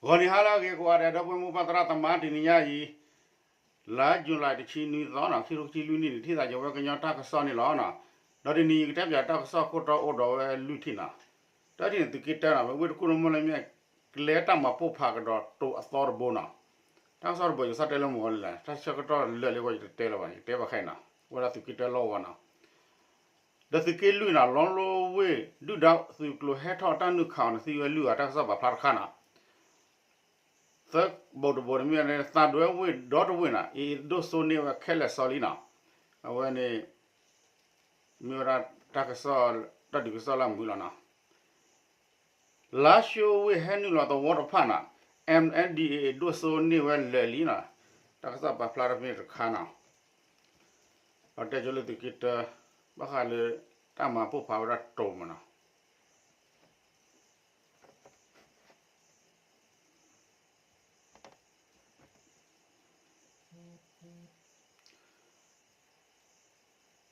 ဂီၤနံၤဟါလၢအဂ့ၤကိးဂၤဒဲး ဒီပုၢ်ဝဲၢ်မိၢ်ပၢ်သရၣ်သမါ တနံၤညါအံၤ လါယူၤလံ တဆံနွံသီန့ၣ် ခံထိခံဆံလွံၢ်နံၣ်န့ၣ် ထံၣ်သးယဝဲကညီတၢ်ကစီၣ်န့ၣ်လီၤ. ဒီးတနံၤအံၤ ကတဲပၠးတၢ်ကစီၣ်ခိၣ်တီအိၣ်ဒီးဝဲလွံၢ်ထံၣ်န့ၣ်, တထံၣ်န့ၣ် သုးက့တၢန့ၣ် ဝ့ၢ်တကူၣ်လၢမီၢ်လၢမ့ၢ်ကျဲ တၢ်မၤပိၢ်ဖးကဒီးတိၤအသီတဘိန့ၣ်, တၢ်ကစီၣ်တဘိ ယကစၢ်တဲလၢမုၢ်ဂီၤလံလဲၣ် တၢ်ဆၢကတီၢ်လၢာ်လံအဃိ ယတတဲလၢၤဘၣ် ယကတဲဘၣ်ခဲအံၤန့ၣ် ဝဲဒၣ်သုးက့တၢလီၢ်ဝဲန့ၣ် ဒီးသုးက့လွံၢ်န့ၣ် လီလိဝ့ၢ် ဒုၣ်ဒါသုးကျိၤဟဲထီၣ်တၢ်နုာ်ခးအီၤန့ၣ် သံဝဲလွံၢ်ဂၤ တၢ်ကစီၣ်ပာ်ဖျါတခါန့ၣ်, သၢဘိတဘိန့ၣ်မ့ၢ် သးဒွဲဝ့ၢ်ဒီတဝ့ၢ်န့ၣ် အ့ၣ်ဒိၣ်စိန့ၢ်ဝဲခဲလၢာ်စီလံန့ၣ်, အဝဲန့ၣ် မ့ၢ်ဝဲဒၣ်တၢ်ကစီၣ် တၢ်ဒုးကစီၣ်လၢအမုာ်လီၤန့ၣ်, လါၡိဝ့ၢ်ဟဲနုာ်လီၤသဝီတဖၣ်န့ၣ် MNDAA ဒိၣ်စိန့ၢ်ဝဲလၢာ်လံန့ၣ်, တၢ်ကစီၣ်ပာ်ဖျါတမ့ၢ်တခါန့ၣ်, ဒီးတဲကၠိလၢသုးက့တၢ ဘၣ်ဃးလၢ တၢ်မၤပိၢ်ဖးဝဲဒၣ်တိၤမးန့ၣ်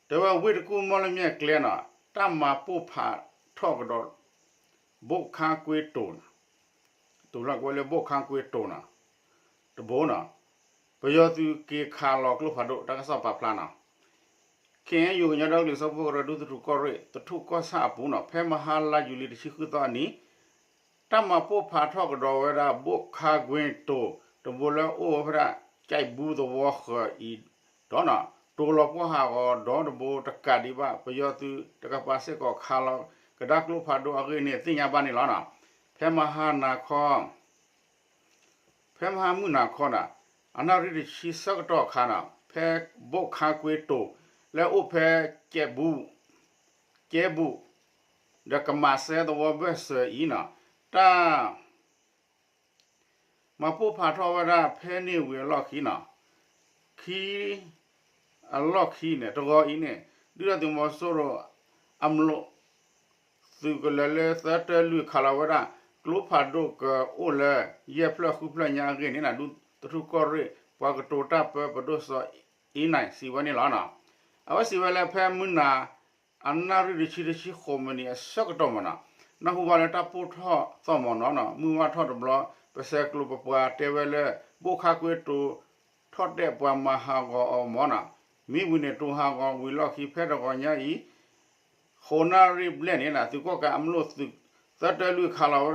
တဲဝဲဝ့ၢ်တကူၣ်မီၢ်လၢမ့ၢ်ကျဲန့ၣ် တၢ်မၤပိၢ်ဖးထီၣ်ကဒီး ဘိၣ်ခါကွ့တိၤန့ၣ်, တိၤလၢကွဲလၢဘိၣ်ခါကွ့တိၤန့ၣ်, တဘိန့ၣ်, ပယီၤသုးက့ၤခးလီၤကျိဖးဒိၣ် တၢ်ကစီၣ်ပာ်ဖျါန့ၣ်, KNU ကညီဒီကလုာ်စၢဖှိၣ်ကရၢ ဒူသထူၣ်ကီၢ်ရ့ၣ် သထူၣ်ကီၢ်ဆၣ်အပူၤန့ၣ် ဖဲမဟါလါယူၤလံတဆံဃုသီအနံၤ တၢ်မၤပိၢ်ဖးထီၣ်ကဒီးဝဲဒၣ် ဘိၣ်ခါကွ့တိၤ တဘိလၢအိၣ်ဝဲဖဲဒၣ် ကၠဲးဘူသဝီဃၢၤအံၤဒီးန့ၣ် တိၤလီၤပှီၢ်ဟးဂီၤဒီတဘိတကးဒံးဘၣ် ပယီၤသုးတကပၤစ့ၢ်ကီးခးလီၤကဒါကျိဖးဒိၣ်အဂ့ၢ်န့ၣ် သ့ၣ်ညါဘၣ်န့ၣ်လီၤ. ဖဲမဟါနၤခီ ဖဲမဟါမုၢ်နၤခီန့ၣ် အနၣ်ရံၣ်တဆံဆၢကတီၢ်အခါန့ၣ် ဖဲဘိၣ်ခါကွ့တိၤ လၢအိၣ်ဖဲ ကဲဘူ ကဲဘူ ဒီးကမးစဲသဝီဘၢၣ်စၢၤအံၤန့ၣ် တၢ် မၤပိၢ်ဖးထီၣ်ဝဲဒၣ်ဖဲန့ၣ်ဝံၤအလီၢ်ခံန့ၣ်, ခံ အလီၢ်ခံန့ၣ် တဂီၤအံၤန့ၣ် ဒုၣ်ဒါသုးမီၤစိရိၤ အမျိာ် သုးကလၢၤလၢသၢတၢလွံၢ်ခးလီၤဝဲဒၣ် ကျိဖးဒိၣ်ကအိၣ်လၢ ယဲၢ်ဖျၢၣ်ဃုဖျၢၣ်ညါအဂ့ၢ်န့ၣ် ဒူသထူၣ်ကီၢ်ရ့ၣ် ပှၤကတိၤတၢ်ပၢ ပဒိၣ်စီၤအ့နၢၣ် စံးဝဲန့ၣ်လီၤ. အဝဲစံးဝဲလၢဖဲမုၢ်နၤ အနၣ်ရံၣ်တဆံတဆံဃိးမံးနံးအဆၢကတီၢ်မးန့ၣ်, နၢ်ဟူဘၣ်လၢတၢ်ပိၢ်ထီၣ်သီၣ်မီၤနီၤန့ၣ် မုၢ်ဝၢ်ထီၣ်တဘျီ ပဆဲးကျိးပပှၤတဲဝဲလၢ ဘိၣ်ခါကွ့တိၤ ထီၣ်တဲာ်ပှၤမၤဟးဂီၤအီၤမီၤန့ၣ်, မ့ၢ်ဝံၤန့ၣ် တိၤဟးဂီၤဝံၤလီၢ်ခံဖဲတဂီၤညါအံၤ ဃိးနၣ်ရံၣ်ဘျဲၣ်န့ၣ် သုးကီၣ်ကးအမျိာ်သုး သၢတၢ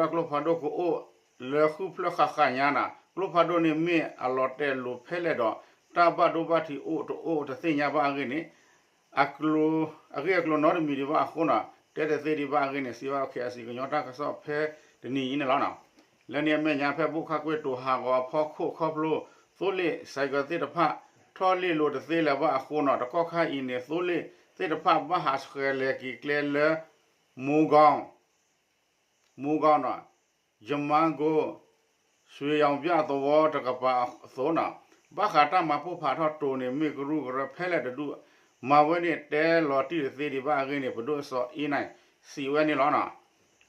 လွံၢ်ခးလီၤဝဲဒၣ်ကျိဖးဒိၣ်ကအိၣ်လၢဃုဖျၢၣ်ဃၣ်ဃၣ်ညါန့ၣ်, ကျိဖးဒိၣ်န့ၣ်မ့ၢ်အလီၤတဲာ်လိၤဖဲလဲၣ်ဒီး တၢ်ဘၣ်ဒိဘၣ်ထံးအိၣ်တအိၣ်တသ့ၣ်ညါဘၣ်အဂ့ၢ်န့ၣ် အကျိၤ အဂ့ၢ်အကျိၤနီတမံၤဒံးဘၣ်အဃိန့ၣ် တဲတသ့ဒံးဘၣ်အဂ့ၢ်န့ၣ် စံးဘၣ် KIC ကညီတၢ်ကစီၣ်ဖဲတနံၤအံၤန့ၣ်လီၤ. လၢန့ၣ်အမဲာ်ညါ ဖဲဘိၣ်ခါကွ့တိၤဟးဂီၤအဖီခိၣ်ခီဖျိ သိလ့ၣ် စဲးကၢးသ့ၣ်တဖၣ် ထီၣ်လ့ၣ်လိၤတသ့လၢၤဘၣ်အဃိန့ၣ် တကီၢ်ခါအံၤန့ၣ် သိလ့ၣ်သ့ၣ်တဖၣ် ဘၣ်ဟးဆှဲးလဲၤက့ၤကျဲလၢ မူဂီၤ မူဂီၤန့ၣ် ယမါကိ ရွှေရောင်ပြ သဝီတကပၤအသိးန့ၣ်, ဘၣ်ဃးတၢ်မၤပိၢ်ဖးထီၣ်တိၤန့ၣ် မ့ၢ်ကရူၢ်ကရၢဖဲလဲၣ်တဒူၣ် မၤဝဲန့ၣ် တဲလီၤတံၢ်တသ့ဒံးဘၣ်အဂ့ၢ်န့ၣ် ပဒိၣ်စီၤအ့နၢၣ် စံးဝဲန့ၣ်လီၤ.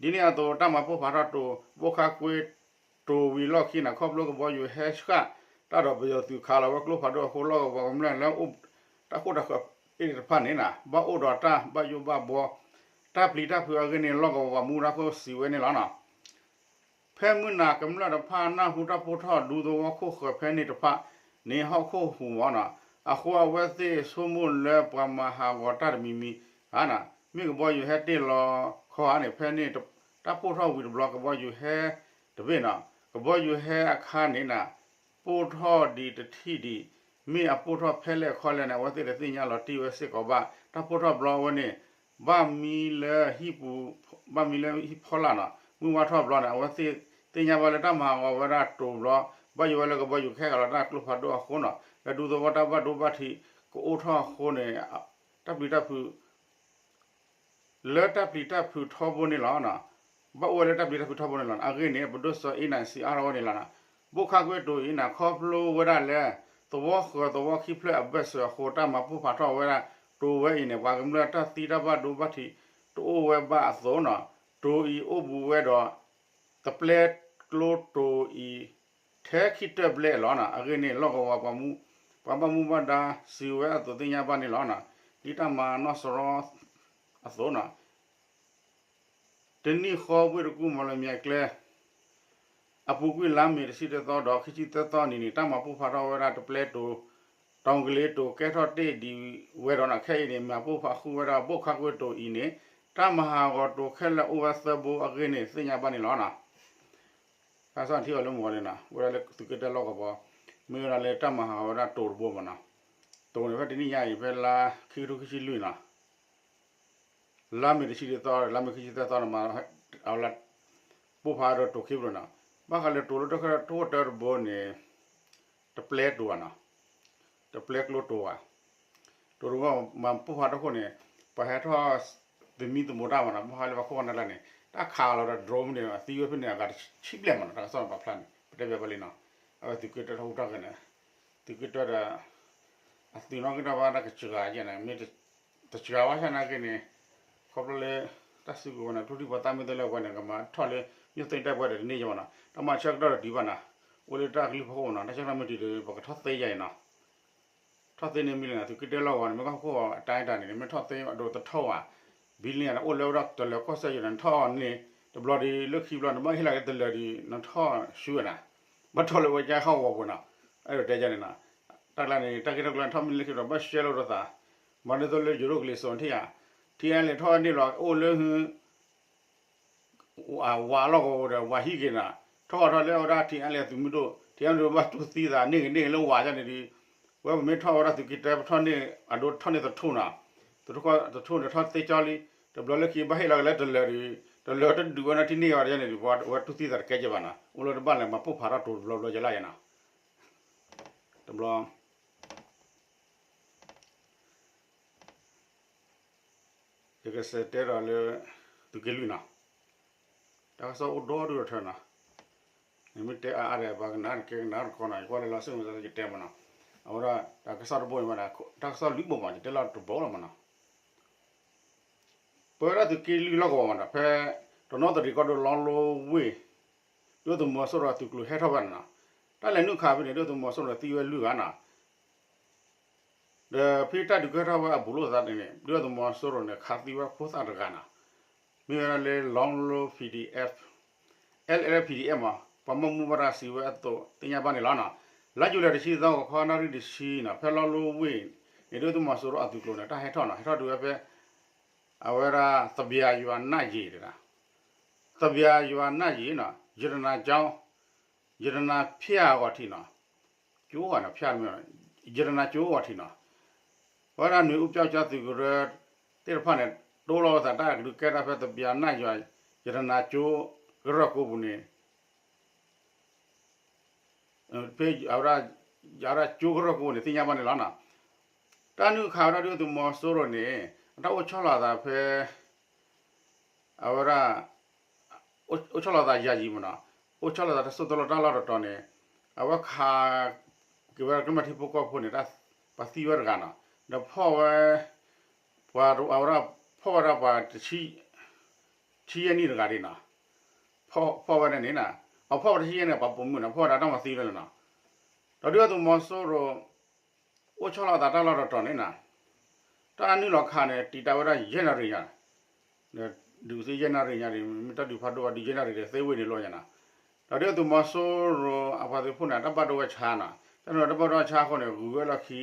ဒ်န့ၣ်အသိး တၢ်မၤပိၢ်ဖးထီၣ်တိၤ ဘိၣ်ခါကွ့တိၤဝံၤလီၢ်ခံန့ၣ် ခီဖျိကဘီယူၤဟဲဆှၣ်တၢ်ဒီးပယီၤသုးခးလီၤဝဲကျိဖးဒိၣ်အဃိ လီၢ်ကဝီၤကမျၢၢ်လၢအိၣ်တၢ်ဃိၣ်တၢ်ဃၢၤသ့ၣ်တဖၣ်န့ၣ် ဘၣ်အိၣ်ဒီးတၢ်ဘၣ်ယိၣ်ဘၣ်ဘှီ တၢ်ပျံၤတၢ်ဖုးအဂ့ၢ်န့ၣ် လီၢ်ကဝီၤပှၤမူဒါခိၣ်စံးဝဲန့ၣ်လီၤ. ဖဲမုၢ်နၤကမျၢၢ်တဖၣ်နၢ်ဟူတၢ်ပိၢ်ထီၣ်ဒူသဝီခိၣ်ဃၢၤဖဲန့ၣ်တဖၣ်န့ၣ် ဟီၣ်ခိၣ်ဟူးမီၤန့ၣ်, အဃိအဝဲသ့ၣ်ဆိကမိၣ်လၢပှၤမၤဟးဂီၤတၢ်တမံၤမံၤဧါန့ၣ် မ့ၢ်ကဘီယူၤဟဲတ့ၢ်လီၤခီဧါန့ၣ် ဖဲန့ၣ်တၢ်ပိၢ်ထီၣ်ဝံၤတဘျီ ကဘီယူၤဟဲတဘ့ၣ်န့ၣ်, ကဘီယူၤဟဲအခါန့ၣ်န့ၣ် ပိၢ်ထီၣ်ဒံးတထံၣ်ဒံး, မ့ၢ်အပိၢ်ထီၣ်ဖဲလဲၣ်ခီလဲၣ်န့ၣ် အဝဲသ့ၣ်တသ့ၣ်ညါလီၤတံၢ်ဝဲစ့ၢ်ကီးဘၣ်. တၢ်ပိၢ်ထီၣ်ဘျီဝဲန့ၣ် ဘၣ်မံလၢဟံၣ်ပူၤ, ဘၣ်မံလၢဟံၣ်ဖီလာ်န့ၣ်, မုၢ်ဝါထီၣ်ဘျီန့ၣ် အဝဲသ့ၣ်သ့ၣ်ညါဘၣ်လၢတၢ်မၤဟးဂီၤဝဲဒၣ်တိၤဘျီ, ဘၣ်ယိၣ်ဝဲလၢကဘီယူၤကဟဲဃီၤလီၤတၢ်ကျိဖးဒိၣ်အဃိန့ၣ် လၢဒူသဝီတၢ်ဘၣ်ဒိဘၣ်ထံးကအိၣ်ထီၣ်အဃိန့ၣ် တၢ်ပျံၤတၢ်ဖုး လၢတၢ်ပျံၤတၢ်ဖုးထီဘိန့ၣ်လီၤ. ဘၣ်အိၣ်ဝဲလၢတၢ်ပျံၤတၢ်ဖုးထီဘိန့ၣ်လီၤ. အဂ့ၢ်န့ၣ် ပဒိၣ်စီၤအ့နၢၣ်စံးအါထီၣ်ဝဲန့ၣ်လီၤ. ဘိၣ်ခါကွ့တိၤအံၤန့ၣ် ခီဖျိဝဲဒၣ်လၢ သဝီဃၢၤသဝီခံဖျၢၣ်အဘၢၣ်စၢၤအဃိ တၢ်မၤပိၢ်ဖးထီၣ်ဝဲဒၣ်တိၤဝဲအံၤန့ၣ် ပှၤကမျၢၢ်တၢ်သံတၢ်ဘၣ်ဒိဘၣ်ထံးတအိၣ်ဝဲဘၣ်အသိးန့ၣ် တိၤအံၤအိၣ်ဘူးဝဲဒီး တပျဲကျိတိၤအံၤ ထဲခံတၢၢ်ဘျဲၣ်လီၤန့ၣ်. အဂ့ၢ်န့ၣ် လီၢ်ကဝီၤပှၤမူ ပှၤဘၣ်မူဘၣ်ဒါစံးဝဲအသိးသ့ၣ်ညါဘၣ်န့ၣ်လီၤ. ဒ်တၢ်မၤနီၢ်စရီအသိးန့ၣ် တနံၣ်ဃီဝ့ၢ်တကူၣ်မီၢ်လမၠဲၤကျဲ အပူၤကွံာ်လါမ့ၤတဆံတသီဒီးခံဆံသၢသီအနံၤန့ၣ် တၢ်မၤပိၢ်ဖးထီၣ်ဝဲဒၣ်တပျဲတိၤ, တီၤကလ့တိၤကဲထီၣ်တ့ၢ်ဒံးဝဲဒီးန့ၣ် ခဲအံၤန့ၣ် မၤပိၢ်ဖးဃုာ်ဝဲဒၣ်ဘိၣ်ခါကွ့တိၤအံၤန့ၣ် တၢ်မၤဟးဂီၤတိၤခဲလၢာ်အိၣ်ဝဲသၢဘိအဂ့ၢ်န့ၣ် သ့ၣ်ညါဘၣ်န့ၣ်လီၤ. တၢ်ကစီၣ်ထံၣ်အီၤလၢမုၢ်ဂီၤလံန့ၣ် ဝဲဒၣ်လၢသုးက့တၢလီၢ်ကဝီၤ မ့ၢ်ဝဲဒၣ်လၢတၢ်မၤဟးဂီၤဝဲဒၣ်တိၤတဘိမ့ၢ်န့ၣ်, တိၤန့ၣ် ဖဲတနံၣ်ညါအံၤ ဖဲလါခံကထိခံဆံလွံၢ်န့ၣ် လါမ့ၤတဆံတသီ လါမ့ၤခံဆံသၢသီန့ၣ် မၤပိၢ်ဖးဒီးတိၤခံဘျီန့ၣ်, ဘၣ်ဃးလၢတိၤလၢတၢ်ဃဲထီၣ်တၢ်တဘိန့ၣ် တပျဲတိၤဘၣ်န့ၣ်, တပျဲကျိတိၤဘၣ်, တိၤတဘိမၤပိၢ်ဖးထီၣ်အဃိန့ၣ် ပှၤဟဲထီၣ်သမံသမိးတၢ်မ့ၢ်န့ၣ် ဘၣ်ဃးလၢပှၤခိၣ်ပှၤနၢ်ကျါန့ၣ် တၢ်ခးလီၤဒီး drone န့ၣ် အသံဝဲဖဲန့ၣ် အဂၤတဆံဘျဲၣ်မ့ၢ်န့ၣ် တၢ်ကစီၣ်န့ၣ်ပာ်ဖျါန့ၣ် ပတဲဘၣ်လံန့ၣ်, အဝဲသုးက့တၢတၢ်ဟူးတၢ်ဂဲၤန့ၣ်, သုးက့တၢဒီး အသုးနီၣ်ဂံၢ်နီၣ်ဘါတၢ်ကစှၤယဲၢ်န့ၣ် မ့ၢ်တစှၤဘၣ်ဆၣ်နာ်က့န့ၣ် ခီဖျိလၢ တၢ်စုကဝဲၤန့ၣ် ကျိချံပှၤသၣ်မ့ၢ်သ့လၢအဝဲန့ၣ် ကမၤထီၣ်လၢ မြို့သိမ်းတိုက်ပွဲ တန့ၢ်ယဲၢ်မ့ၢ်န့ၣ် တၢ်မၤဆၢကတီၢ်တတုၤဘၣ်န့ၣ်, အိၣ်လၢတၢ်ကလုၢ်ဖီခိၣ်မ့ၢ်န့ၣ် တၢ်ဆၢကတီၢ်မ့ၢ်တုၤဒီး ပကထီၣ်သ့ယဲၢ်အံၤန့ၣ်, ထီၣ်သ့န့ၣ်မ့ၢ်လၢန့ၣ် သုးက့တၢလီၢ်ကဝီၤန့ၣ် မ့ၢ်ကီၢ်ခိၣ်အတၢ်အတၢ်န့ၣ် မ့ၢ်ထီၣ်သ့အဒိတထီၣ်ဘၣ်, ဘံလ့န့ၣ် အိၣ်လၢဝဲဒၣ်တလၢၤကီၢ်စဲၣ်ယဲၢ်န့ၣ် နထီၣ်န့ၣ် တဘျီဒီးလၢခံဘျီန့ၣ် ဘၣ်ဟ့ၣ်လီၤက့ၤတလၢၤဒီး နထီၣ်ဆူဝဲန့ၣ်, ဘၣ်ထီၣ်လၢဝဲကဲဟီၣ်ကဝီၤပူၤန့ၣ်, အဲၣ်ဒိးတဲယဲၢ်န့ၣ်န့ၣ်, တၢ်ကျါန့ၣ် တၢ်ဂ့ၢ်တၢ်ကျိၤန့ၣ် ထီၣ်မ့ၢ်လၢခံဒီး ဘၣ်ရှဲလိာ်တသး, မၤဒ်သိးလၢယိၤဒိၣ်ကလံၤစိးထံၣ်ဧါ, ထံအါလဲၣ်ထီၣ်န့ၣ်လီၤ အိၣ်လၢ ဝးလီၢ်ကဝီၤဒီး ဝးဟံၣ်က့ၤန့ၣ်, ထီၣ်ထီၣ်လၢအဝဲဒၣ် ထံအါလဲၣ်သုးမုၢ်ဒိၣ် ထံအါလဲၣ်ဘၣ်တူၢ်သံသးန့ၢ်ဂ့ၤန့ၢ်ဂ့ၤလၢဝးယဲၢ်န့ၣ်ဒီး, ဝဲပမ့ၢ်ထီၣ်ဝဲဒၣ်သုးက့တၢ ပထီၣ်န့ၢ်အဒိထီၣ်န့ၢ်သထူၣ်န့ၣ်, သထူၣ်န့ၣ်ထီၣ်သ့ကၠီလံ, တဘျီလၢခံဘၣ်ဟ့ၣ်လီၤက့ၤလၢတလၢၤဒီး, တလၢၤတဒုးဝဲန့ၣ်ထံၣ်န့ၢ်ဝဲယဲၢ်န့ၣ်ဒီး ဝဲတူၢ်သံသးတကဲကဲဘၣ်န့ၣ် အိၣ်လၢတဘၣ်လဲၣ် မၤပိၢ်ဖးထီၣ်တိၤတဘျီဘျီယဲၢ်လၢယဲၢ်န့ၣ်, တဘျီ ယကစးတဲဒီးလၢ သုးက့လွံၢ်န့ၣ်, တၢ်ကစီၣ်အိၣ်ဒီဒူၣ်ဒီထၢန့ၣ်, နမ့ၢ်တဲအါအါဒီး ပှၤကနၣ်တကဲကနၣ်တကီန့ၣ် ယကွၢ်လၢလီၤစ့ၢ်ကီး ယတဲမ့ၢ်န့ၣ်, အဝဲဒၣ်တၢ်ကစီၣ်တဘိန့ၣ်ဘၣ်ဒီး တၢ်ကစီၣ်လွံၢ်ဘိမ့ၢ် ယတဲလီၤတဘိလီၤမ့ၢ်န့ၣ်, ပဝဲဒၣ်သုးက့လွံၢ်လီၢ်ကဝီၤမ့ၢ်ဒီး ဖဲတနီသရံၣ်ကီၢ်ဒိၣ်လီလိဝ့ၢ် ဒုၣ်ဒါသုးမီၤစိရိၤအသုးကျိၤဟဲထီၣ်ဝဲန့ၣ်, တၢ်လဲၤနုာ်ခးဖဲန့ၣ် ဒုၣ်ဒါသုးမီၤစိရိၤန့ၣ်သံဝဲလွံၢ်ဂၤန့ၣ်, ဒီးဖဲတၢ်ဒုးကဲထီၣ်ဝဲအဘူးလိာ်သးန့ၣ် ဒုၣ်ဒါသုးမီၤစိရိၤန့ၣ် ခးသံဝဲဖိသၣ်တဂၤန့ၣ်, မ့ၢ်ဝဲဒၣ်လၢ လီလိ PDF, LA PDF မ့ၢ် ပှၤမၤမူဘၣ်တဂၤစံးဝဲအသိးသ့ၣ်ညါဘၣ်န့ၣ်လီၤန့ၣ်, လါယူၤလံတဆံသီ ဂီၤခီနၣ်ရံၣ်တဆံန့ၣ် ဖဲလီလိဝ့ၢ်န့ၣ် ဒုၣ်ဒါသုးမီၤစိရိၤအသုးကျိၤန့ၣ် တၢ်ဟဲထီၣ်န့ၣ် ဟဲထီၣ်ဒုးဝဲဖဲ အဝဲဒၣ်သဘျၤယွၤနၢ်ယံၤတဒၣ်, သဘျၤယွၤနၢ်ယံၤန့ၣ် ယတနၤကၠိ ယတနၤဖၠၣ်ဂီၤထံးန့ၣ်, ကၠိဂၤန့ၣ်ဖၠၣ်မ့ၢ် ယတနၤကၠိဂီၤထံးန့ၣ်, အဝဲဒၣ်နွံဦးပျောက်ကျားသုးကရၢသ့ၣ်တဖၣ်န့ၣ် တိၢ်လီၤအသးတၢ်ဒုးကဲထီၣ်ဖဲသဘျၤနၢ်ယွၤ ယတနၤကၠိကရၢၢ်ကိးပူၤန့ၣ် ဖဲအဝဲဒၣ် အဝဲဒၣ်ကၠိကရၢၢ်ကိးပူၤန့ၣ် သ့ၣ်ညါဘၣ်န့ၣ်လီၤန့ၣ်, တၢ်နုာ်ခးဝဲဒၣ်ဒုၣ်ဒါသုးမီၤစိရိၤန့ၣ် အတၢ်အိၣ်ဆီလီၤအသးဖဲ အဝဲဒၣ် အိၣ်ဆီလီၤသးယၤယံၤမ့ၢ်န့ၣ်, အိၣ်ဆီလီၤသးတစိၢ်တလီၢ်တၢ်လီၢ်တတီၤန့ၣ်, အဝဲခးက့ၤဝဲဒၣ်ကျိမၤထံဖိကီၢ်ဖိန့ၣ် ပှၤသံဝဲတဂၤန့ၣ်, ဒီးဖီၣ်ဝဲ ပှၤအဝဲဒၣ် ဖီၣ်ဝဲဒၣ်ပှၤ တဆံယဲၢ်နံၣ်တဂၤဒ်န့ၣ်, ဖီၣ်ဝဲဒၣ်န့ၣ်, အဖီၣ်ဝဲတဆံယဲၢ်န့ၣ် ပှၤပိာ်မုၣ်န့ၣ် ဖီၣ်ဝဲဒၣ်တၢ်မၤသံဝဲန့ၣ်လီၤန့ၣ်, ဒီးဒုၣ်ဒါသုးမီၤစိရိၤ အိၣ်ဆီလီၤသးတၢ်လီၢ်တတီၤန့ၣ်န့ၣ်, တၢ်နုာ်လီၤခးန့ၣ် တံာ်တာ်ဝဲဒၣ်ယဲၢ်နၣ်ရံၣ်ညါ, ဒုးသ့ယဲၢ်နၣ်ရံၣ်ညါဒ် မ့ၢ်တၢ်ဒုးဖးဒိၣ်ဝဲဒၣ်ယဲၢ်နၣ်ရံၣ်ဒီးသ့ဝ့ၢ်န့ၣ်လီၤညါန့ၣ်, ဒီးဒုၣ်ဒါသုးမီၤစိရိၤအပှၤသုးဖိန့ၣ် တၢ်ဘၣ်ဒိဝဲဆါန့ၣ်, တၢ်နုာ်လီၤတၢ်ဘၣ်ဒိဝဲဆါအဃိန့ၣ် ဂုၤဝဲလီၢ်ခံ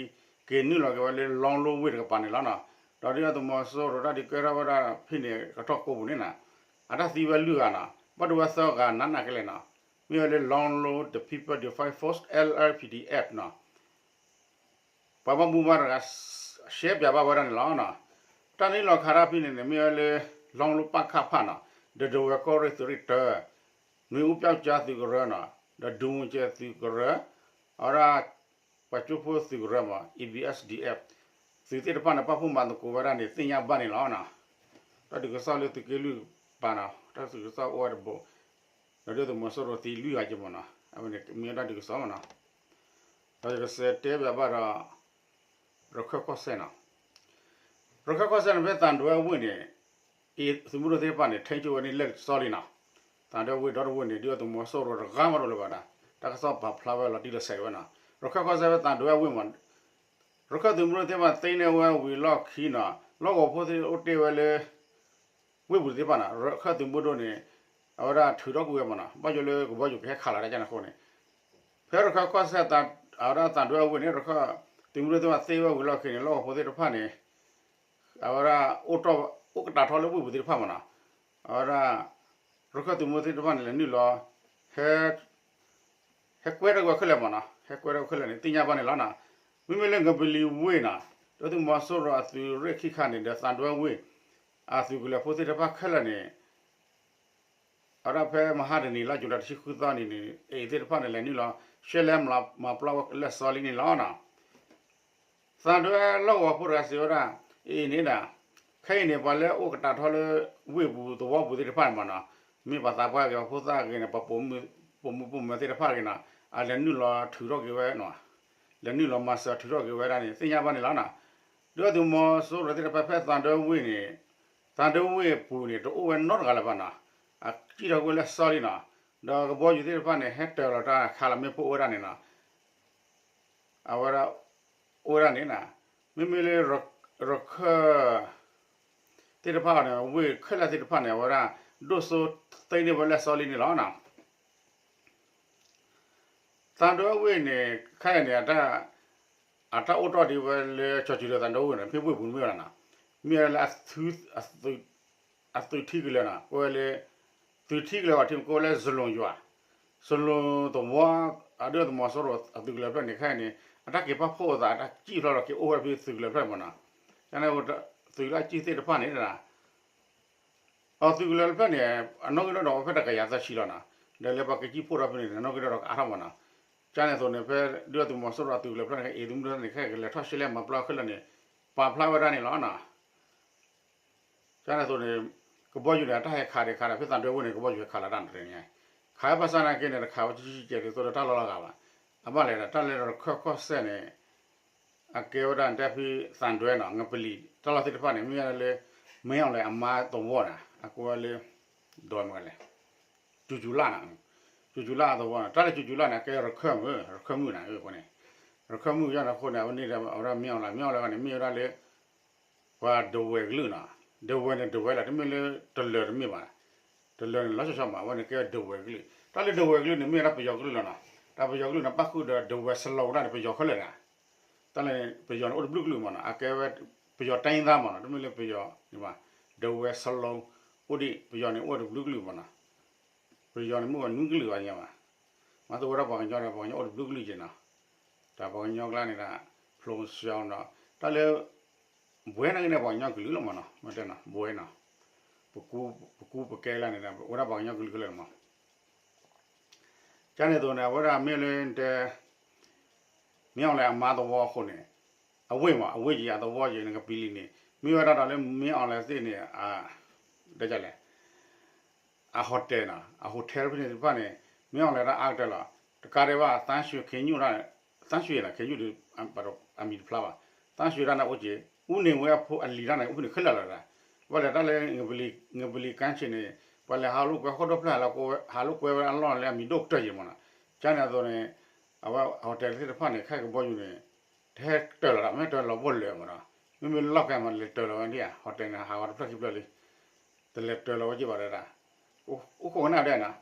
က့ၤနုာ်လီၤက့ၤဝဲလၢလီလိဝ့ၢ်တကပၤန့ၣ်လီၤန့ၣ်, ဒီးဒုၣ်ဒါသုးမီၤစိရိၤတၢ်ဒုးကဲထီၣ်ဝဲဒၣ်ဖဲန့ၣ် ကထီၣ်ကိးပူၤန့ၣ်န့ၣ်, အတၢ်သံဝဲလွံၢ်ဂၤန့ၣ်, ဘၣ်ဒိဝဲသၢဂၤနးနးကလဲာ်န့ၣ်, မ့ၢ်ဝဲလၢ Longlo The People Defense Force LPDF န့ၣ် ပှၤဘၣ်မူဘၣ်ဒါ ရှဲပၠးဘၣ်ဝဲဒၣ်န့ၣ်လီၤ. တၢ်နုာ်လီၤခးတၢ်ဖဲန့ၣ်န့ၣ် မ့ၢ်ဝဲလၢ လီလိပၣ်ခၣ်ဖၣ်န့ၣ်, ဒီးဒဝဲၢ်ကီၢ်ရ့ၣ်သုးရ့ၣ်တၢ, နွံဦးပျောက်ကျားသုးကရၢန့ၣ်, ဒီးဒူမူကဲသုးကရၢ, အဝဲဒၣ် ပှၤကၠိဖိသုးကရၢမ့ၢ် ABSDF သုးသ့ၣ်တဖၣ်န့ၣ် ပာ်ဖှိၣ်မၤသကိးဝဲဒၣ်န့ၣ် သ့ၣ်ညါဘၣ်န့ၣ်လီၤ. တၢ်ဒုးကစီၣ်လၢသုးက့လွံၢ်ပၤန့ၣ် တၢ်ဒုးကစီၣ်အိၣ်ဝဲတဘိ, ဒီးဒုၣ်ဒါသုးမီၤစိရိၤသံလွံၢ်ဂၤက့မ့ၢ်န့ၣ်, အဝဲန့ၣ်မ့ၢ်တၢ်ဒုးကစီၣ်မ့ၢ်န့ၣ်, ဒီးယကစးတဲဘၣ်ဘၣ်ဒီး ရခၢၣ်ကီၢ်စဲၣ်န့ၣ်, ရခၢၣ်ကီၢ်စဲၣ်န့ၣ် ဖဲသံတွဲဝ့ၢ်န့ၣ်, အံၤသုးမုၢ်ဒိၣ်သ့ၣ်တဖၣ်န့ၣ် ထိန်းချုပ်ဝဲန့ၣ်လၢာ်စီလံန့ၣ်, သံတွဲဝ့ၢ်ဒီတဝ့ၢ်န့ၣ် ဒုၣ်ဒါသုးမီၤစိရိၤတဂၤမးတအိၣ်လၢၤဘၣ်ဒီး တၢ်ကစီၣ်ပာ်ဖျါဝဲလီၤတံၢ်လီၤဆဲးဝဲန့ၣ်, ရခၢၣ်ကီၢ်စဲၣ်ဖဲသံတွဲဝ့ၢ်မ့ၢ် ရခၢၣ်သုးမုၢ်ဒိၣ်သ့ၣ်တဖၣ်သ့န့ၢ်ဝဲဝံၤလီၢ်ခံန့ၣ်, လီၢ်ကဝီၤဖိသ့ၣ်အိၣ်တ့ၢ်ဝဲလၢ ဝ့ၢ်ပူၤသ့ၣ်တဖၣ်န့ၣ် ရခၢၣ်သုးမုၢ်ဒိၣ်န့ၣ် အဝဲဒၣ်ထုးထီၣ်ကွံာ်ဝဲမ့ၢ်နီၤ, ဘၣ်ယိၣ်လၢကဘီယူၤကဟဲခးလီၤတၢ်ကန့ၣ်အဃိန့ၣ်, ဖဲရခၢၣ်ကီၢ်စဲၣ် အဝဲဒၣ်သံတွဲဝ့ၢ်န့ၣ် ရခၢၣ်သုးမုၢ်ဒိၣ်သ့ၣ်တဖၣ်သ့ဝဲဝံၤလီၢ်ခံန့ၣ် လီၢ်ကဝီၤဖိသ့ၣ်တဖၣ်န့ၣ် အဝဲဒၣ် အိၣ်ကတးထီၣ်လၢဝ့ၢ်ပူၤသ့ၣ်တဖၣ်မ့ၢ်နီၤ, အဝဲဒၣ် ရခၢၣ်သုးမုၢ်ဒိၣ်သ့ၣ်တဖၣ်န့ၣ် လဲၤနုာ်လီၤ ဟဲကွဲထီၣ်က့ၤဝဲခဲလၢာ်မ့ၢ်နီၤ, ဟဲကွဲထီၣ်ခဲလၢာ်န့ၣ် သ့ၣ်ညါဘၣ်န့ၣ်လီၤနီၤ. မ့မ့ၢ်လၢငပလံၤဝ့ၢ်နီၤ, ဒီးသုးမီၤစိရိၤအသုးရ့ၣ်ခံခါန့ၣ် ဒီးသံတွဲဝ့ၢ် အသုးကလၢၤဖိသ့ၣ်တဖၣ်ခဲလၢာ်န့ၣ် အဝဲဒၣ်ဖဲမဟါတနံၤလါယူၤလံတဆံဃုသီန့ၣ်န့ၣ် အ့ၣ်သ့ၣ်တဖၣ်န့ၣ် လဲၤနုာ်လီၤ ရှဲလဲမၤပျီဝဲလၢစီလံန့ၣ်လီၤနီၤ. သံတွဲလီၢ်ကဝီၤဖိတဂၤစံးဝဲဒၣ် အ့ၣ်န့ၣ်ဒၣ် ခဲအံၤန့ၣ် ပှၤလၢအိၣ်ကတးထီၣ်လၢ ဝ့ၢ်ပူၤသဝီပူၤသ့ၣ်တဖၣ်န့ၣ်မ့ၢ်နီၤ, မ့ၢ်ပှၤသးပှၢ်ဂ့ၤ ပှၤဖိသၣ်ဂ့ၤန့ၣ် ပှၤပိာ်မုၣ်ပိာ်မုၣ်ပိာ်မၢၤသ့ၣ်တဖၣ်ဂ့ၤနီၤ, အလဲၤနုာ်လီၤထုးထီၣ်က့ၤဝဲနီၤ, လဲၤနုာ်လီၤမၤစၢၤထုးထီၣ်က့ၤဝဲဒၣ်န့ၣ် သ့ၣ်ညါဘၣ်န့ၣ်လီၤနီၤ. ဒီးသုးမီၤစိရိၤသ့ၣ်တဖၣ်ဖဲသံတွဲဝ့ၢ်န့ၣ် သံတွဲဝ့ၢ်အပူၤန့ၣ် တအိၣ်ဝဲနီတဂၤလၢၤဘၣ်နီၤ, အစံၣ်ထီၣ်ကွံာ်လၢစီလံနီၤ, ဒီးကဘီယူၤသ့ၣ်တဖၣ်န့ၣ် ဟဲတၢၤလီၤတၢ်ခးလီၤမ့ၣ်ပိၢ်အိၣ်ဝဲဒၣ်န့ၣ်နီၤ အဝဲဒၣ် အိၣ်ဝဲဒၣ်န့ၣ်နီၤ, မ့မ့ၢ်လၢ ရခၢၣ်သ့ၣ်တဖၣ်န့ၣ် ဝ့ၢ်ခဲလၢာ်သ့ၣ်တဖၣ်န့ၣ် အဝဲဒၣ် ဒိၣ်စိသ့န့ၢ်ဝဲလၢစီလံန့ၣ်လီၤနီၤ. သံတွဲဝ့ၢ်န့ၣ် ခဲအံၤန့ၣ် အတၢ်အိၣ်တီၢ်ဒံးဝဲလၢ ကၠီၤစူၤဒီးသံတွဲဝ့ၢ်န့ၣ် မ့ၢ်ဝ့ၢ်ပူၤမ့ၢ်ဝဲဒၣ်နီၤ, မ့ၢ်ဝဲလၢ အသုးထံကလၢၤနီၤ, ကွဲးဝဲလၢ သုးထံကလၢၤအီၤထံ ကွဲးဝဲလၢစလူၤယွၤ, စလူၤသဝီ အဒိၣ်သုးမီၤစိရိၤအသုးကလၢၤဖျၢၣ်န့ၣ် ခဲအံၤန့ၣ် အတၢ်က့ၤပာ်ဖှိၣ်အသး အတၢ်စံၣ်ဖျါလီၤက့ၤအိၣ်ဝဲဖဲသုးကလၢၤဖျၢၣ်မ့ၢ်နီၤ, ကန့ၣ် သုးလၢအစံၣ်သ့ၣ်တဖၣ်န့ၣ် အသုးကလၢၤတဖျၢၣ်န့ၣ် အနီၣ်ဂံၢ်နီၣ်ဒွးဝဲဖဲတကယၤသၢဆံလီၤနီၤ, ဒီးလၢပှၤကစံၣ်ဖှိၣ်ထီၣ်ဖဲန့ၣ် နီၣ်ဂံၢ်နီၣ်ဒွးကအါထီၣ်မ့ၢ်နီၤ, ကန့ၣ်အသိးန့ၣ် ဖဲဒုၣ်ဒါသုးမီၤစိရိၤအသုးကလၢၤဖျၢၣ်န့ၣ် အ့ၣ်သုးမုၢ်ဒိၣ်န့ၣ် ခဲကလဲၤထီၣ်ရှဲလဲမၤပျီခဲလၢာ်န့ၣ် ပာ်ဖျါဝဲဒၣ်န့ၣ်လီၤနီၤ. ကန့ၣ်အသိးန့ၣ် ကဘီယူၤန့ၣ် အတၢ်ဟဲခးဒံးခးဒံးဖဲသံတွဲဝ့ၢ်န့ၣ် ကဘီယူၤဟဲခးလီၤတၢ်န့ၣ်တနံၤညါ, ခးဝဲဘၣ်ဆၣ်နာ်က့န့ၣ် တခးဝဲကကဲးဒ်သိးဒီးတၢ်လီၢ်လီၤဂာ်ဘၣ်, အဘၣ်လဲၣ်ဒီး တၢ်လၢရခၢၣ်ကီၢ်စဲၣ်န့ၣ် အကဲဝဲဒၣ်တဲဖဲသံတွဲနီၤ ငပလံၤ တၢ်လီၢ်သ့ၣ်တဖၣ်န့ၣ် မ့ၢ်ဝဲဒၣ်လၢ မင်းအောင်လှိုင် အမါသဝီန့ၣ် အကိးဝဲလၢ ဒီးမနုၤလဲၣ် ကၠူၤကၠူၤလၢ်နီၤ, ကၠူၤကၠူၤလၢ်အသဝီနီၤ, တၢ်လၢကၠူၤကၠူၤလၢ်န့ၣ် အကဲရခၢၣ်မုၣ် ရခၢၣ်မုၣ်န့ၣ် အဃိန့ၣ် အဝဲန့ၣ်ဒီး အဝဲဒၣ် မင်းအောင်လှိုင် မင်းအောင်လှိုင် န့ၣ် မ့ၢ်ဝဲဒၣ်လၢ ပှၤဒဝဲၢ်ကလုာ်နီၤ, ဒဝဲၢ်န့ၣ်ဒဝဲၢ်လီၤ တမ့ၢ်လၢတလၢၤတမ့ၢ်ဘၣ်, တလၢၤန့ၣ်လီၤဆီဆီမး အဝဲန့ၣ်ကဲဒဝဲၢ်ကလုာ်, တၢ်လၢဒဝဲၢ်ကလုာ်န့ၣ် မ့ၢ်ဝဲဒၣ်ပယီၤကလုာ်လီၤနီၤ, တၢ်ပယီၤကလုာ်န့ၣ် ပၣ်ဃုာ်ဒီးဒဝဲၢ်စလိၤဒၣ်န့ၣ် ပယီၤခဲလၢာ်နီၤ, တၢ်လၢပယီၤန့ၣ်အိၣ်တဘျုးကလုာ်မးနီၤ, အကဲဝဲ ပယီၤတိုင်းရင်းသားမးနီၤ, တမ့ၢ်လၢပယီၤန့ၣ်ဘၣ်, ဒဝဲၢ်စလိၤ အိၣ်ဒံး ပယီၤန့ၣ်အိၣ်တဘျုးကလုာ်မးနီၤ ပယီၤန့ၣ်မ့ၢ်ဝဲနွံကလုာ်ဘၣ်ညါဘၣ်, မၤသးဝဲဒၣ်ပှၤကညီဒီး ပှၤကညီအိၣ်တဘျုးကလုာ်က့နီၤ, တၢ်ပှၤကညီကျါန့ၣ်ဒီး ဖျိးစှီၤနီၤ, တၢ်လၢ ဘှဲနာ်က့န့ၣ် ပှၤကညီကလုာ်လီၤမးနီၤ, မ့ၢ်တဲနီၤ ဘှဲနီၤ, ပကူပကဲလၢန့ၣ်ဒီး ဝဲဒၣ်ပှၤကညီကလုာ်ခဲလၢာ်မး ကန့ၣ်အသိးန့ၣ် အဝဲဒၣ်မ့ၢ်လၢတဲ မင်းအောင်လှိုင် အမါသဝီအဃိန့ၣ် အဝ့ၢ်မး အဝ့ၢ်ယံၤ အသဝီယံၤန့ၣ် ကပံၤလံန့ၣ် မ့ၢ်ဝဲဒၣ်ဒီးလၢ မင်းအောင်လှိုင် သ့ၣ်န့ၣ် တဲလဲၣ် အ hotel နီၤ အ hotel ဖဲန့ၣ်တဖၣ်န့ၣ် မင်းအောင်လှိုင် ဒၣ်အါကတၢၢ်လီၤ. တကးဒံးဘၣ် သန်းရွှေခင်းညိ သန်းရွှေနီၤ ခင်းညိ အမံၤတဖျါဘၣ် သန်းရွှေ ဒၣ်န့ၣ်အိၣ်က့ၤ ဦးနေဝင်း အဖိအလံၤဒၣ်န့ၣ် အိၣ်ဖဲန့ၣ်ခဲလၢာ်လီၤ. ဘၣ်လဲၣ်တၢ်လၢ ငပလံၤကၠ့န့ၣ် ပှၤလဲၤဟးလိာ်ကွဲ ဟီၣ်ခိၣ်ဒီဖျၢၣ် ဟးလိာ်ကွဲဝဲအလီၢ်လၢအမံၤဒိၣ်ကတၢၢ်ယံၤမးနီၤ. ကန့ၣ်အသိးန့ၣ် အဝဲ hotel သ့ၣ်တဖၣ်န့ၣ် ခဲကဘီယူၤန့ၣ် တဟဲတၢၤလီၤဒီး မ့ၢ်တၢၤလီၤဘိၣ်လၢာ်မးနီၤ. မ့မ့ၢ်လီၢ်ကျဲမး လဲၤတၢၤလီၤဝဲဒၣ် hotel န့ၣ် ဟးဂီၤတဖျၢၣ်ခံဖျၢၣ်လံ တလဲၤတၢၤလီၤဝဲက့ၤဘၣ်ဒၣ် အိၣ်ခိးကနၣ်ဒဲးနီၤ.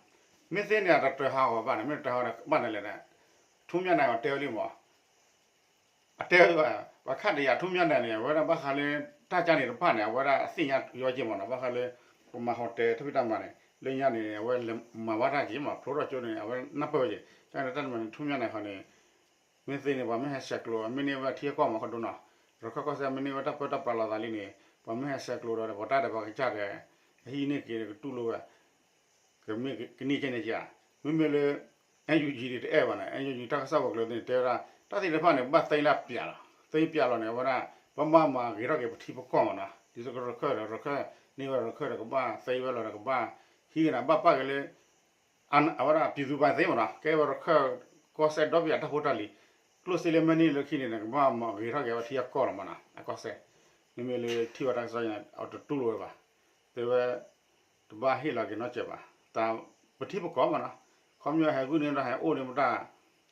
မ့ၢ်သ့န့ၣ် တတၢၤဟးဂီၤဘၣ်န့ၣ် မ့ၢ်တတၢၤဟးဂီၤဘၣ်န့ၣ်လဲၣ်န့ၣ် ထူးမြတ်နိုင် အတဲဝဲလံမး အတဲဝဲ ပှၤခါတယာ်ထူးမြတ်နိုင်န့ၣ် အဝဲဒၣ်ဘၣ်ဃးလၢ တၢ်ကန့ၣ်တဖၣ်န့ၣ် အဝဲဒၣ်အသ့ၣ်ညါယီက့ၤမးနီၤ ဘၣ်ဃးလၢ ပမၤ hotel တၢ်ဖံးတၢ်မၤန့ၣ် လၢညါန့ၣ် အဝဲလဲၤမၤဘၣ်တၢ်က့ၤမး ဖျိထီၣ်ကၠိန့ၣ် အဝဲနၢ်ပၢၢ်ဝဲက့ၤ ကန့ၣ်တၢ်တမံၤန့ၣ် ထူးမြတ်နိုင် ဃီန့ၣ် မ့ၢ်သ့န့ၣ် ပှၤမ့ၢ်ဟဲဆဲးကျိး မ့ၢ်န့ၢ်ဝဲထံအကီၢ်မး ခီဒိနီၤ ရခၢၣ်ကီၢ်စဲၣ် မ့ၢ်န့ၢ်ဝဲတၢ်ပၢတၢ်ပြးလီၤသးလံန့ၣ် ပှၤမ့ၢ်ဟဲဆဲးကျိးဒီး ပှၤတၢ်ဒီးပှၤကစၢ်ဒီး အဟံးန့ၢ်က့ၤကတူၢ်လိာ်ဝဲ ကမ့ၢ်ကန့ၢ်ကဲန့ၣ်က့ၤဧါ မ့မ့ၢ်လၢ NUG ဒ်တအဲၣ်ဘၣ်န့ၣ် NUG တၢ်ကစီၣ်ပူၤကျဲၤသ့ၣ်န့ၣ် တဲဝဲဒၣ် တၢ်သ့ၣ်တဖၣ်န့ၣ် ဘၣ်သ့လၢအပျးလီၤ သ့ပျးလီၤန့ၣ် အဝဲဒၣ် ပဘၣ်မၤဂ့ၤထီၣ်က့ၤပထံပကီၢ်မးနီၤ ဒ်သိးကရခၢၣ်ဒီးရခၢၣ်န့ၢ်ဝဲရခၢၣ်ဒီးကဘၣ်သ့ဝဲလီၤဒီးကဘၣ် ဟံးက့ၤန့ၣ် ဘၣ်ပာ်က့ၤလၢ အဝဲဒၣ် ပြည်သူပိုင် သ့မးနီၤ ကဲဝဲရခၢၣ်ကီၢ်စဲၣ်ဒီဘ့ၣ်အတၢ်ဖိတၢ်လံၤ ကျိၣ်စ့လၢမ့ၢ်န့ၢ်လၢခံန့ၣ် ကဘၣ်မၤဂ့ၤထီၣ်က့ၤဝဲထံအကီၢ်လီၤမးနီၤ အကီၢ်စဲၣ် မ့မ့ၢ်လၢထံၣ်ဝဲတၢ်ကစီၣ်ညါ အတတူၢ်လိာ်ဝဲဘၣ် တဲဝဲ တဘၣ်ဟ့ၣ်လီၤက့ၤနီတစဲးဘၣ် တၢ်ပထံပကီၢ်မးနီၤ ခီပညီဟဲဂုာ်န့ၢ်တၢ်ဟဲအိၣ်န့ၣ်မတၢ်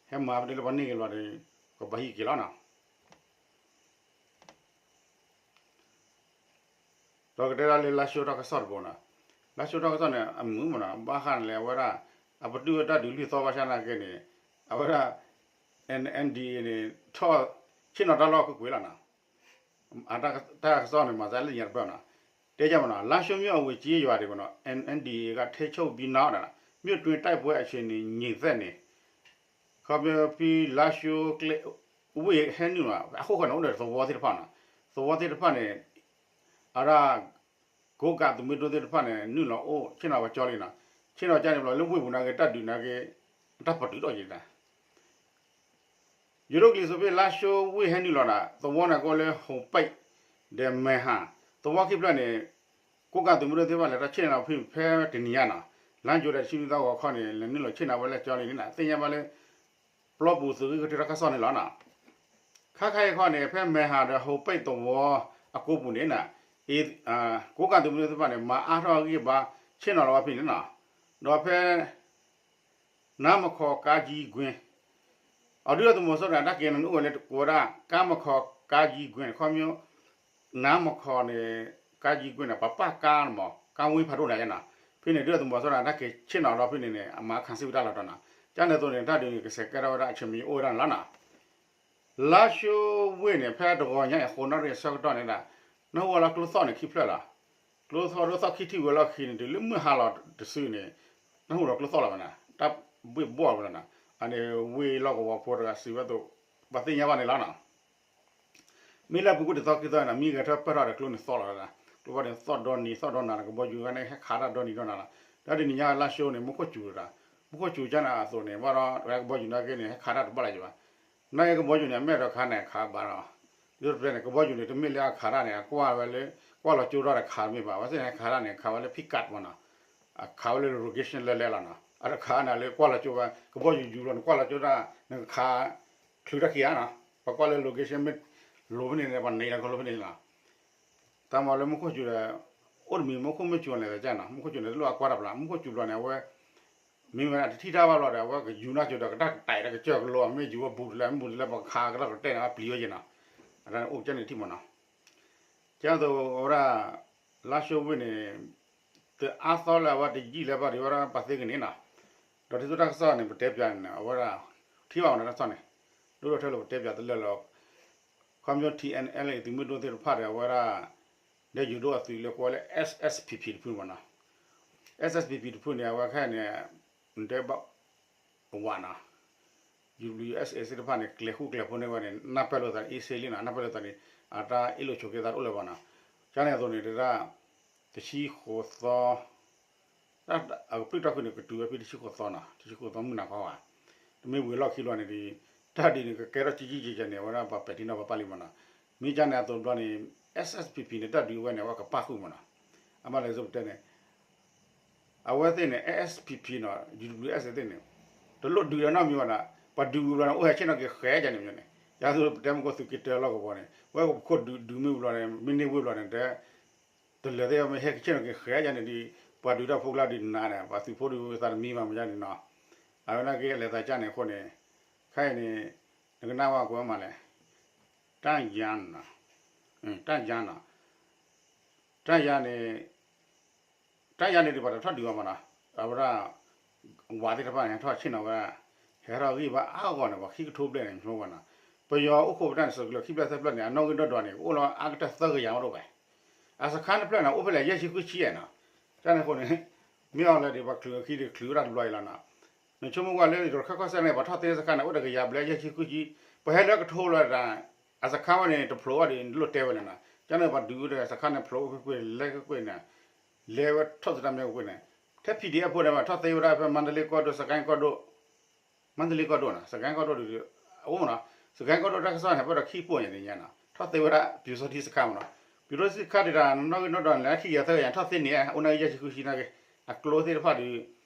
ဟဲမၤဖဲန့ၣ်လၢပှၤန့ၢ်က့ၤလီၤဒီး ကဘၣ်ဟံးက့ၤလီၤနီၤ ဒီးကတဲဒၣ်လၢလါၡိတၢ်ကစီၣ်တဘိနီၤ လါၡိတၢ်ကစီၣ်န့ၣ် အမုာ်မးနီၤ ဘၣ်ဃးန့ၣ်လဲၣ် အဝဲဒၣ် အပတုာ်ဝဲတၢ်ဒုးလွံၢ်သီဘၣ်ဆၣ်နာ်က့န့ၣ် အဝဲဒၣ် N N D A န့ၣ် ထီၣ်ဆ့ၣ်နီၤတၢ်လီၢ်ကွ့ၢ်ကွ့ၢ်လီၤနီၤ. အတၢ်ကစီၣ်န့ၣ် မၤသးလၢညါတပၢၢ်နီၤ, တဲယၤမးနီၤ လားရှိုးမြို့အဝေးကျေးရွာတွေမှာ N N D A ကထိန်းချုပ်ပြီးနောက် မြို့တွင်းတိုက်ပွဲအခြေအနေငြိမ်သက်နေ ခီဖျိဖဲလါရှိုးကျဲ ဝ့ၢ်ဟဲနုာ်လီၤ အဃိဃီန့ၣ် အိၣ်ဒီးသဝီသ့ၣ်တဖၣ်နီၤ, သဝီသ့ၣ်တဖၣ်န့ၣ် အဒၣ် ကိးကးသုးမုၢ်ဒိၣ်သ့ၣ်တဖၣ်န့ၣ် နုာ်လီၤအိၣ်ဆ့ၣ်နီၤဝဲကၠီလံနီၤ, ဆ့ၣ်နီၤကၠီန့ၣ်ဘျီ လၢဝ့ၢ်ပူၤနာ်က့ တၢ်ဒုးနာ်က့ တၢ်ပတုာ်ထီၣ်က့ၤတၢ် ယိၤဒိၣ်ကျံၤစိးဖဲလါရှိုးဝ့ၢ်ဟဲနုာ်လီၤဒီး သဝီန့ၣ်ကအိၣ်လၢ ဟိးပဲး ဒီးမဲဟး သဝီခံဖျၢၣ်န့ၣ် ကိးကးသုးမုၢ်ဒိၣ်သ့ၣ်တဖၣ်လဲၤထီၣ်ဆ့ၣ်နီၤဖဲဖဲတနံၤညါနီၤ, လါယူၤဒီးတဆံနွံသီဂီၤခီန့ၣ် လဲၤနုာ်လီၤဆ့ၣ်နီၤဝဲလၢကၠီလံန့ၣ်နီၤ, သ့ၣ်ညါဘၣ်လၢ ပျီပူၤသုးဂ့ၢ်ကတၢၢ်တၢ်ကစီၣ်န့ၣ်လီၤနီၤ. ခါခဲအံၤခီန့ၣ် ဖဲမဲဟးဒီးဟိးပဲးသဝီအကိးပူၤန့ၣ်နီၤ, ကိးကးသုးမုၢ်ဒိၣ်သ့ၣ်တဖၣ်န့ၣ် မၤအါထီၣ်အဂံၢ်အဘါ ဆ့ၣ်နီၤလီၤဝဲဖဲန့ၣ်နီၤ, ဒီးဖဲ နါမခီကါကံကွ့ၢ် အဒုးဒီးသုးမီၤစိရိၤန့ၣ် တၢ်က့ၤန့ၣ်အိၣ်ဝဲလၢတကိးဝဲဒၣ် ကါမခီကါကံကွ့ၢ်န့ၣ် ခီဖျိ နါမခီန့ၣ် ကါကံကွ့ၢ်န့ၣ် ပပၢ်ကါမး ကါဝ့ဖးဒိၣ်န့ၣ်နီၤ, ဖဲန့ၣ်ဒုးဒီးသုးမီၤစိရိၤန့ၣ် တၢ်က့ၤဆ့ၣ်နီၤလီၤဖဲန့ၣ်န့ၣ် အမၤခးစံၣ်ဝဲတၢ်လီၤတီၤနီၤ, ကန့ၣ်အသိးန့ၣ် တၢ်ဒုးန့ၣ် ကဆဲးကဲထီၣ်ဝဲဒၣ်အဆၢမံၤအိၣ်ဝဲဒၣ်န့ၣ်လီၤနီၤ. လါၡိဝ့ၢ်န့ၣ် ဖဲတဂီၤညါအံၤ ဃိးနၣ်ရံၣ်အဆၢကတီၢ်န့ၣ်ဒၣ် နၢ်ဟူဝဲလၢကျိသီၣ်န့ၣ်ခံဖျၢၣ်လီၤ. ကျိသီၣ်ဒိသီၣ်ခံထံၣ်ဝဲလီၢ်ခံန့ၣ် တုၤလၢမုၢ်ဟါလီၤတစုန့ၣ် နၢ်ဟူဒီးကျိသီၣ်လီၤဘၣ်နီၤ, တၢ်ဘှ့ၣ်ဘှီၣ်ဝဲလီၤနီၤ, အန့ၣ်ဝ့ၢ်လီၢ်ကဝီၤဖိတဂၤစံးဝဲအသိး ပှၤသ့ၣ်ညါဘၣ်န့ၣ်လီၤနီၤ. မ့ၢ်လၢပူၤကွံာ်တသီခံသီန့ၣ် မ့ၢ်ဂဲၤထၢၣ်ပၢၢ်ထီၣ်ဒီးကျိန့ၣ်သီၣ်လီၤ, ကျိဘၣ်န့ၣ်သီၣ်ဒီနံၤသီၣ်ဒီနၤဒီး ကဘီယူၤဝဲန့ၣ် ဟဲခးတၢ်ဒီနံၤဒီနၤလီၤ. ဒီးတနံၤညါလါၡိန့ၣ် မူခိၣ်စူၤတၢ်, မူခိၣ်စူၤကန့ၣ်အသိးန့ၣ် ဘၣ်ဒီးဝဲကဘီယူၤနာ်က့န့ၣ် ဟဲခးတၢ်တဘၣ်လၢၤဘၣ်. နာ်က့ကဘီယူၤန့ၣ် အမဲာ်ဒီးခးန့ၣ်ခးဘၣ်ဒီး ဒ်သိးပတဲန့ၣ် ကဘီယူၤန့ၣ် တမ့ၢ်လၢအခးတၢ်န့ၣ် အကွၢ်ဝဲလၢ ကွၢ်လီၤကၠိဒီးခးတမ့ၢ်ဘၣ်, အဝဲသ့ၣ်န့ၣ် ခးတၢ်န့ၣ် ခးဝဲလၢ ပံကးမးနီၤ, အခးဝဲလၢ location လၢလဲလီၤနီၤ, အတခးန့ၣ်လၢကွၢ်လီၤကၠိဝဲ ကဘီယူၤယူၤလီၤ နကွၢ်လီၤကၠိတၢ် နကခး ချုးတၢ်ခံဂၤနီၤ, ပှၤကွၢ်လၢ location မ့ၢ်လိၤဖဲန့ၣ်န့ၣ် ပှၤန့ၢ်တၢ်ခီလိဖဲန့ၣ်လီၤ. တၢ်မၤလၢမူခိၣ်စူၤဒီး အိၣ်တမံၤမူခိၣ်မ့ၢ်စူၤလဲၣ်သကၢ်နီၤ, မူခိၣ်စူၤန့ၣ် တလိၣ်အကွၢ်တၢ်ဘျီ မူခိၣ်စူၤဘျီန့ၣ် အဝဲ မ့ၢ်ဝဲဒၣ်တထံၣ်တၢ်ဘၣ်ဘျီဒီး အဝဲကယူၤနီၢ်ကၠိဒီးကတၢ်ကတဲာ်ဒီးကစၢၢ်ကလိအမ့ၢ်ယူၤဝဲဘူးတလဲ မ့ၢ်ဘူးတလဲ ပှၤကခးကထီၣ်ကတဲာ်န့ၣ် ပျံၤဝဲယဲၢ်နီၤ, အတၢ်န့ၣ်အိၣ်ကဲန့ၣ်ထံၣ်မးနီၤ. ကဲသိးဝဲဒၣ် လါၡိဝ့ၢ်န့ၣ် တအါသီလၢအဝဲတယံာ်လၢဘၣ်ဒီးဝဲဒၣ်ပှၤသ့ကန့ၣ်နီၤ, ဒီးဒ်သိးတၢ်ကစီၣ်န့ၣ် ပတဲပၠးန့ၣ် အဝဲဒၣ် ထံၣ်ဘၣ်ဝဲဒၣ်တၢ်ကစီၣ်န့ၣ် ဒိၣ်ဒိၣ်ထဲလၢပတဲပၠးတလၢလီၤ ခီဖျိ T N L A သုးမုၢ်ဒိၣ်သ့ၣ်တဖၣ်ဒီး အဝဲဒၣ် ဒီးယိၤဒိၣ်အသုးလၢကိးဝဲလၢ S S P P တဖုမးနီၤ, S S P P တဖုန့ၣ် အဝဲခဲအံၤန့ၣ် နတဲဘၣ်ဝးနီၤ, ယူၤဒဘလျူၣ်ယူၤအ့ၣ်စ့ၣ်သ့ၣ်တဖၣ်န့ၣ် ကျဲၤဃူကျဲၤဖိးန့ၢ်ဝဲန့ၣ် နၢ်ပၢၢ်လိာ်သး အ့ၣ်စ့ၣ်လံနီၤ, နၢ်ပၢၢ်လိာ်သးန့ၣ် အတၢ်အ့ၣ်လိာ်ဆိးက့သးတအိၣ်လၢၤဘၣ်နီၤ, ကန့ၣ်အသိးန့ၣ် တဒၣ် တဆံဃိးသီ တၢ်အကပြုၢ်တီၢ်ဖုန့ၣ် ကတုၤဝဲဖဲတဆံဃိးသီနီၤ, တဆံဃိးသီမုၢ်နၤခီဝဲ, တမ့ၢ်ဝံၤလီၢ်ခံလီၤန့ၣ်ဒီး တၢ်ဒ်န့ၣ် ကကဲထီၣ်ကံကံကဲကဲန့ၣ် အဝဲဒၣ်ပှၤပဲာ်ထံနီၤဖးပာ်လံမးနီၤ, မ့ၢ်ကန့ၣ်အသိးဘျီန့ၣ် S S P P န့ၣ် တၢ်ဒုးဝဲန့ၣ် အဝဲကပၣ်ဃုာ်မးနီၤ, အမ့ၢ်လၢစိၤပတဲန့ၣ် အဝဲသ့ၣ်န့ၣ် S S P P နီၤ U W S A သ့ၣ်န့ၣ် တလိၣ်ဒုးဒီးနီတမံၤဘၣ်နီၤ, ပှၤဒုးဝံၤဘျီန့ၣ် အိၣ်ဟဲဆ့ၣ်နီၤက့ၤဃဲကန့ၣ်မ့ၢ်န့ၣ်, ယၤသိးပတဲမ့ၢ်ကီၢ်သုးက့တၢလီၢ်ကဝီၤန့ၣ် ဝဲပခိၣ်ဒုးဒုးမ့ၢ်ဝံၤဘျီန့ၣ် မ့ၢ်န့ၢ်ဝံၤဘျီန့ၣ် တဲ တလၢာ်သ့ၣ်မ့ၢ်ဟဲဆ့ၣ်နီၤက့ၤဃဲကန့ၣ်ဒီး ပှၤဒုးတၢ်ဖိကျါဒုးနၤန့ၣ် ပှၤသုးဖိဒုးသးတမံဘၣ်မ့ၢ်န့ၣ်နီၤ, အဝဲနာ်က့လဲၤသးကန့ၣ်အဃိန့ၣ် ခဲအံၤန့ၣ် နကနၣ်ဝဲကွဲးမးလဲၣ်, တၢ်ယါနီၤ, တၢ်ယါနီၤ, တၢ်ယါန့ၣ် တၢ်ယါန့ၣ်ဒ်ပှၤတထီၣ်ဒုးအီၤမးနီၤ, အဝဲဒၣ် ဝးသ့ၣ်တဖၣ်န့ၣ် ဟဲထီၣ်ဆ့ၣ်နီၤဝဲဒၣ်, ဟဲထီၣ်ဂံၢ်ဘါအါဂီၢ်န့ၣ် ပှၤခံကထိဘျဲၣ်န့ၣ် ဆိကမိၣ်ဝဲနီၤ, ပယီၤအိၣ်ခိးပတၢ်န့ၣ် စကလၢၤခံဖျၢၣ်သၢဖျၢၣ်န့ၣ် အနီၣ်ဂံၢ်နီၣ်ဒွးန့ၣ် ကအိၣ်လီၤအါကတၢၢ်သၢကယၤမးဒိၣ်ဘၣ်, အစခါတဖျၢၣ်န့ၣ် အိၣ်ဖဲလဲၣ် ယဲၢ်ဆံဃုဆံနီၤ, တၢ်န့ၣ်အဃိန့ၣ် မ့ၢ်အီၤလၢဒ်ပှၤချုးအခံဒ်ချုးဝဲဒၣ်တဘျီအံၤလီၤနီၤ, နဆိကမိၣ်ကွၢ်လၢ ရခၢၣ်ကီၢ်စဲၣ်န့ၣ် ပှၤထီၣ်သ့စခါန့ၣ် အိၣ်ဒီးကယၤဘျဲၣ်ယဲၢ်ဆံဃုဆံ, ပှၤဟဲလၢကထိလီၤတၢ် အစခါဝဲန့ၣ် တဖျိးဘၣ်ဒီး နလိၣ်တဲဝဲလဲၣ်နီၤ, ကန့ၣ်ပှၤဒုးဝဲဒီးစခါန့ၣ် ဖျိးကွ့ၢ်ကွ့ၢ် လဲၤကွ့ၢ်ကွ့ၢ်န့ၣ်, လဲၤဝဲထီၣ်သတးမ့ၢ်ကွ့ၢ်န့ၣ်, ထဲ P D F ဖိန့ၣ် ဘၣ်ထီၣ်သ့ဝဲဒၣ်ဖဲမါတလ့ကီၢ်ဒိၣ် စကဲကီၢ်ဒိၣ်, မါတလ့ကီၢ်ဒိၣ်နီၤ, စကဲကီၢ်ဒိၣ်ဒ် အိၣ်မးနီၤ, စကဲကီၢ်ဒိၣ်တၢ်ကစီၣ်န့ၣ် ဖဲဒီးခံပိာ်ညါန့ၣ်ညါနီၤ, ထီၣ်သ့ဝဲဒၣ် ပျူစောထီးစခါမးနီၤ, ပျူစောထီးစခါဒ်တၢ်နီၣ်ဂံၢ်နီၣ်ဒွးန့ၣ် လၢခံကယၤသၢကယၤ ထီၣ်သ့န့ၣ် အိၣ်နာ်က့ယဲၢ်ဆံဃုဆံနာ်က့, အကျိသ့ၣ်တဖၣ်ဒီး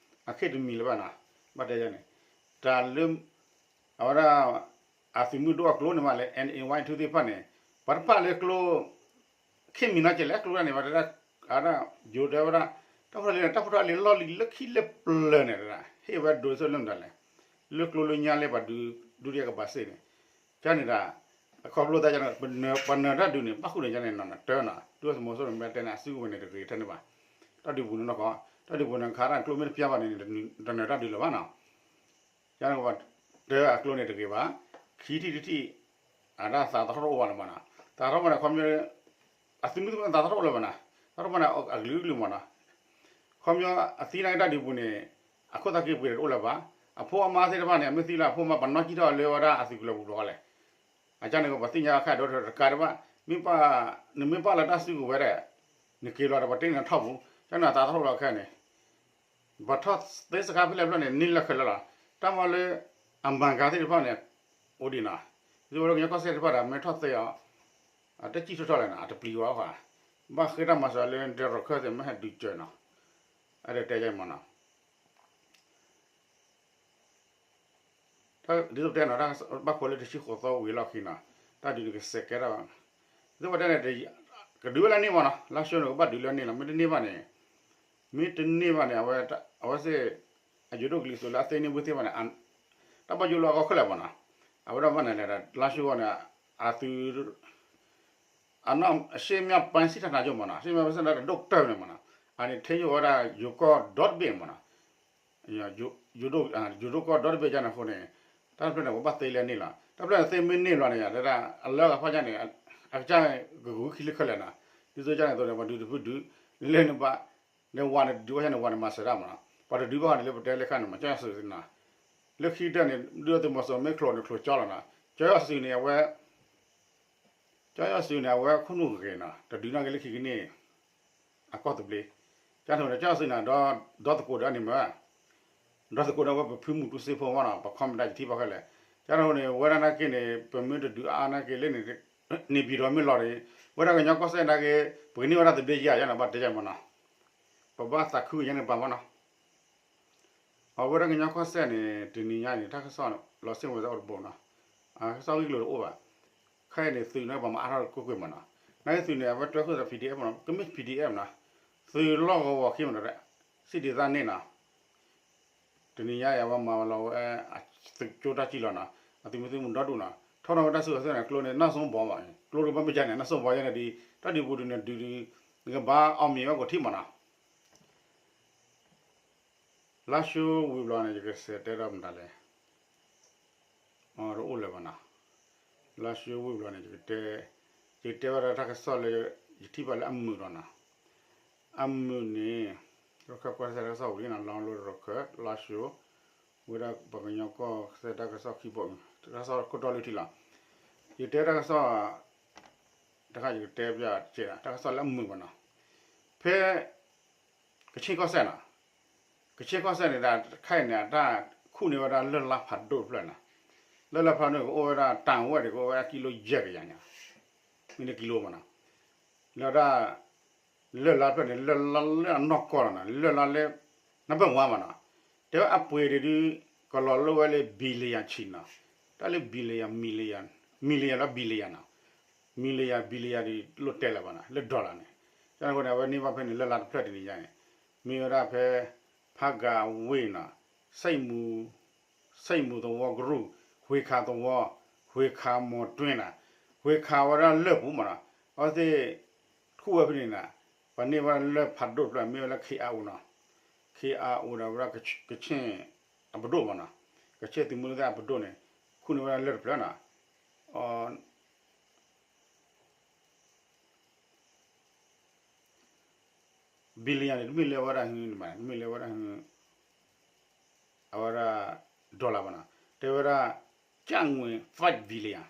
အခဲတမံၤလၢၤဘၣ်နီၤ, ဘၣ်တဲယၤန့ၣ်, တၢ်လၢ အဝဲဒၣ် အသုးမုၢ်ဒိၣ်အကျိန့ၣ်မးလၢ N A Y two သ့ၣ်တဖၣ်န့ၣ်, ပှၤတဖၣ်လၢကျိ ခဲမံၤနီၤကဲလဲၣ် ကျိဒၣ်န့ၣ် ပှၤတဲဒၣ် အဒၣ်ယိၤတဲဝဲဒၣ် တၢ်ဖိတၢ်လံၤန့ၣ် တၢ်ဖိတၢ်လံၤလီၢ်လံၤလၢခံလၢပျၢၤန့ၣ် ဟ့ၣ်ဝဲဒိးဆိလၢမတၤလဲၣ်, လၢကျိလၢညါလၢပှၤဒုး ဒုတိယကမ္ဘာစစ်န့ၣ်, ကန့ၣ်ဒၣ် အခီဖျိသတး ပှၤနၢၤတၢ်ဒုးန့ၣ် ပၣ်ဃုာ်န့ၣ်ကန့ၣ်နီၤ နတၢ်နီၤ ဒုၣ်ဒါသုးမီၤစိရိၤမ့ၢ်တဲန့ၣ် အစုကဝဲၤန့ၣ်တဂ့ၤထဲန့ၣ်ဘၣ်, တၢ်ဒုးပူၤန့ၣ်နီၢ်ကီၢ်, တၢ်ဒုးပူၤန့ၣ် ခးတၢ်ကျိမ့ၢ်တပျါဘၣ်န့ၣ် တနၢၤတၢ်ဒုးလၢၤဘၣ်နီၤ. ယန့ၣ်ကဘၣ်တဲအကျိန့ၣ်တဂ့ၤဘၣ်, ခံထံၣ်တထံၣ် အတၢ်သးသဟီၣ်တအိၣ်ဘၣ်လၢၤမးနီၤ, သးသဟီၣ်မးန့ၣ် ခီပညီ အသုးမုၢ်သံၣ်ဘိသးသဟီၣ်တအိၣ်လၢၤဘၣ်နီၤ, သးသဟီၣ်မးန့ၣ် အကလုာ်ကလုာ်မးနီၤ, ခီပညီ အသံနာ်က့တၢ်ဒုးပူၤန့ၣ် အခိၣ်သးက့ပှ့ၤတအိၣ်လၢၤဘၣ်, အဖိအမါသ့ၣ်တဖၣ်န့ၣ် အမ့ၢ်သံလၢအဖိအမါ ပှၤနီၣ်ကံၣ်ထီၣ်လၢဝဲဒၣ်အသုးကလၢၤပူၤဘျီလဲၣ်, အကန့ၣ်ကဘၣ်သ့ၣ်ညါအခါဒီးတကးတဘၣ်, မ့ၢ်ပၢ်, နမ့ၢ်ပၢ်လၢတၢ်စုကဝဲၤဒီး နက့ၤလီၤဒီးပှၤတ့နၤထီၣ်ပူၤ, ကန့ၣ်သးသဟီၣ်လီၤခဲန့ၣ် ပှၤထီၣ်သ့စခါဖဲလဲၣ်ဖဲလဲၣ်န့ၣ် န့ၢ်လၢခဲလၢာ်လီၤ. တၢ်မၤလၢ အမၤကၤသ့ၣ်တဖၣ်န့ၣ် အိၣ်ဒံးနီၤ, ဒ်သိးဝဲဒၣ်ကညီကီၢ်စဲၣ်တဖၣ်ဒီး မ့ၢ်ထီၣ်သ့အီၤ, အတစံၣ်ထီၣ်ထီၣ်လဲၣ်နီၤ, အတပျံၤဝဲဃီ, ဘၣ်ဃ့တၢ်မၤစၢၤလၢတရၢၢ်ခၢၣ်သ့ၣ်မ့ၢ်ဟဲဒုးစၢၤနီၤ, အတတဲယဲမးနီၤ ဒ်သိးပတဲနီၤ, ဘၣ်ဖိလၢတဆံဃိးသီဝံၤလီၢ်ခံနီၤ, တၢ်ဒုးန့ၣ်ကစဲးကဲထီၣ်ဘၣ်, ဒ်သိးပတဲန့ၣ် ကဒုးဝဲလၢန့ၢ်မးနီၤ, လါၡိန့ၣ် ကဘၣ်ဒုးလၢန့ၢ်လီၤ, မ့ၢ်တန့ၢ်ဘၣ်န့ၣ်, မ့ၢ်တန့ၢ်ဘၣ်န့ၣ် အဝဲ, အဝဲသ့ၣ်, အယိၤဒိၣ်ကလံၤစိးလၢအသ့န့ၢ်ဝံသ့ၣ်တဖၣ်န့ၣ်, တၢ်ဘၣ်ယိၣ်လၢအဂီၢ်ခဲလၢာ်မးနီၤ, အဝဲဒၣ်ဘၣ်န့ၣ်လဲၣ်, လါၡိဂီၢ်န့ၣ်, အသုး အရှေ့မြောက်ပိုင်းစစ်ဌာနချုပ်မးနီၤ, အရှေ့မြောက်ပိုင်းစစ်ဌာနချုပ် ဒိၣ်ကတၢၢ်န့ၣ်မးနီၤ, အန့ၣ်ထ့ယိၣ်ဝဲဒၣ်ယိၤကီၢ်ဒီတဘ့ၣ်မးနီၤ, ယိၤဒိၣ်ကီၢ်ဒီတဘ့ၣ်ကန့ၣ်အဃိန့ၣ်, တၢ်တဖျၢၣ်န့ၣ် ပဘၣ်သ့လၢန့ၢ်လီၤ, တၢ်တဖျၢၣ်န့ၣ်သ့မ့ၢ်န့ၢ်လီၤန့ၣ် ယတဲဒၣ်အလၢအဂၤဖၣ်ညါန့ၣ်, အကစၢ်ကဂုာ်ခံလၢခဲလၢာ်နီၤ, ဒ်သိးကန့ၣ်အသိးန့ၣ် ပှၤဒုးတဖုဒုး, လၢန့ၣ်ဘၣ်, လၢဝၤန့ၣ်ဒုးဝဲန့ၣ် ဝၤန့ၣ်မၤစၢၤတၢ်မးနီၤ, ပှၤတဒုးဘၣ်ဃီန့ၣ် လၢပတဲလၢခါန့ၣ်မး ကၠီယီၤစုးနီၤ, လၢခံကတၢၢ်န့ၣ် ဒုးသုးမီၤစိရိၤမ့ၢ်ချိးန့ၣ်ချိးကၠီလီၤနီၤ, ကၠီယီၤစုးန့ၣ် အဝဲ ကၠီယီၤစုးန့ၣ် အဝဲခိၣ်နူာ်ဂ့ၤနီၤ, တဒုးနီၣ်က့ၤလၢခံကန့ၢ် အကီၢ်သဘျ့, ကန့ၣ် ကၠီယီၤစုးန့ၣ် ဒီသကိးဒီးန့ၣ်မး, ဒီသကိးဒီးဝဲပဖုမူတူစ့ဖိမးနီၤ, ပခီမ့ၢ်ဒၣ်ယထံၣ်ဘၣ်ခဲလၢာ်, ကန့ၣ်အဃိန့ၣ် ဝဲဒၣ်နာ်က့န့ၣ် ပမ့ၢ်တဒုးအါနာ်က့လၢန့ၣ်, န့ၣ်ပံၤဒီးမ့ၢ်လီၤန့ၣ်, ဝဲဒၣ်ကညီကီၢ်စဲၣ်နာ်က့, ပကန့ၢ်ဝဲဒၣ်သဘျ့ယါယါနီၤ ဘၣ်တဲယါမးနီၤ, ပဘၣ်သးခုကညါန့ၣ်ပာ်မးနီၤ အဝဲဒၣ်ကညီကီၢ်စဲၣ်န့ၣ် တနံၤညါန့ၣ် တၢ်ကစီၣ်လီၤစ့ၢ်ဝဲသးအိၣ်တဘိနီၤ, ကစီၣ်ဂ့ၢ်ကျိၤတအိၣ်ဘၣ်, ခဲအံၤန့ၣ် သုးန့ၣ် ပှၤမၤအါထီၣ်ကွ့ၢ်ကွ့ၢ်မးနီၤ, နာ်က့သုးန့ၣ် အဝဲတွဲခိၣ်သး ပီၣ်ဒံၣ်အဲၣ်မးနီၤ, ကမ့ၢ် ပီၣ်ဒံၣ်အဲၣ်မးနီၤ, သုးလီၢ်ကဝီၤခံမးနီၤ, စံးဒံးသးန့ၣ်နီၤ, တနံၤညါအံၤ အဝဲမၤလီၤဝဲ သုးကၠိတၢ်စံၣ်လီၤနီၤ, အသုးမုၢ်သံၣ်မုၢ်ဒီဒူၣ်နီၤ, ထီၣ်ထီၣ်ဝဲတၢ်စုကဝဲၤသ့ၣ်န့ၣ် ကျိန့ၣ် နီၢ်စိဘီမး, ကျိတဘၣ်မ့ၢ်ကန့ၣ် နီၢ်စိဘီယဲန့ၣ်ဒီး တၢ်ဒုးပူၤဒုးန့ၣ်ဒုးဒုး, နကဘၣ်အီၣ်မ့ၤဝဲကထံၣ်မးနီၤ လါၡိဝံၤဘျီန့ၣ် ယကစံးတဲဒီးမတၤလဲၣ်, တအိၣ်လၢၤဘၣ်နီၤ, လါၡိဝံၤဘျီန့ၣ် ယကတဲ, ယကတဲဝဲဒၣ်တၢ်ကစီၣ်လၢ ယထံၣ်ဘၣ်လၢအမုာ်ဒီးနီၤ, အမုာ်န့ၣ်, ရခၢၣ်ကွဲးစဲတၢ်ကစီၣ်ဝံၤလံနီၤ, လီၤလိရခၢၣ် လါၡိ, ဝဲဒၣ်ပှၤကညီကီၢ်စဲၣ်တၢ်ကစီၣ်ခံဘိ, တၢ်ကစီၣ်ခိၣ်တီလံထံလီၤ, ယတဲတၢ်ကစီၣ် တခါယကတဲပျးစဲး တၢ်ကစီၣ်လၢအမုာ်ဘၣ်နီၤ, ဖဲ ကဆ့ၣ်ကီၢ်စဲၣ်နီၤ, ကဆ့ၣ်ကီၢ်စဲၣ်န့ၣ်ဒၣ် ခဲအံၤန့ၣ် အတၢ်ခူၣ်န့ၢ်ဝဲဒၣ်လၢၢ်လါဖးဒိၣ်တဖျၢၣ်နီၤ, လၢၢ်လါဖးဒိၣ်န့ၣ် ကအိၣ်ဝဲဒၣ်တၢ်ဝဲၢ်န့ၣ် ကအိၣ်ဝဲဒၣ်ကံလိယဲၢ်ကယၤညါ, မ့ၢ်လၢကံလိမးနီၤ, လၢဒၣ် လၢၢ်လါတဖျၢၣ်န့ၣ် လၢၢ်လါလၢအနီၢ်ကီၢ်လီၤနီၤ, လၢၢ်လါလၢ နဘၣ်ဝါမးနီၤ, တဲဝဲအပှ့ၤဒုးဒုး ကလီၤလိဝဲလၢ billion ဆံနီၤ, တၢ်လၢ billion, million, million လီၤ billion နီၤ, million billion ဒုးလိၣ်တဲလၢၤဘၣ်နီၤ လၢ dollar န့ၣ်, ကန့ၣ်အဃိန့ၣ် အဝဲန့ၢ်ဘၣ်ဖဲန့ၣ် လၢၢ်လါတဖျၢၣ်တနံၤညါန့ၣ်, မ့ၢ်ဝဲဒၣ်ဖဲ ဖးကၤဝ့ၢ်နီၤ, ဆိၣ်မူ, ဆိၣ်မူသဝီကရူၢ်, ဝ့ၢ်ခးသဝီ, ဝ့ၢ်ခးမီၤတွ့နီၤ, ဝ့ၢ်ခးဝဲဒၣ်လၢၢ်ပူၤမးနီၤ, အဝဲသ့ၣ် ခူၣ်ဝဲဖဲန့ၣ်နီၤ, ပှၤန့ၢ်ဝဲဒၣ်လၢၢ်ဖးဒိၣ်တဖျၢၣ် မ့ၢ်ဝဲလၢ ခ့အါအူနီၤ, ခ့အါအူဒီးဝဲဒၣ်ကဆ့ၣ်အပဒိၣ်မးနီၤ, ကဆ့ၣ်သုးမုၢ်သ့ၣ်အပဒိၣ်န့ၣ် ခူၣ်န့ၢ်ဝဲဒၣ်လၢၢ်တဖျၢၣ်နီၤ, အ billion န့ၣ် တမ့ၢ်လၢဝဲဒၣ်ဟ, တမ့ၢ်လၢဝဲဒၣ်ဟ, အဝဲဒၣ် dollar ဘၣ်နီၤ, တဲဝဲဒၣ် ကၣ်ငွေ five billion,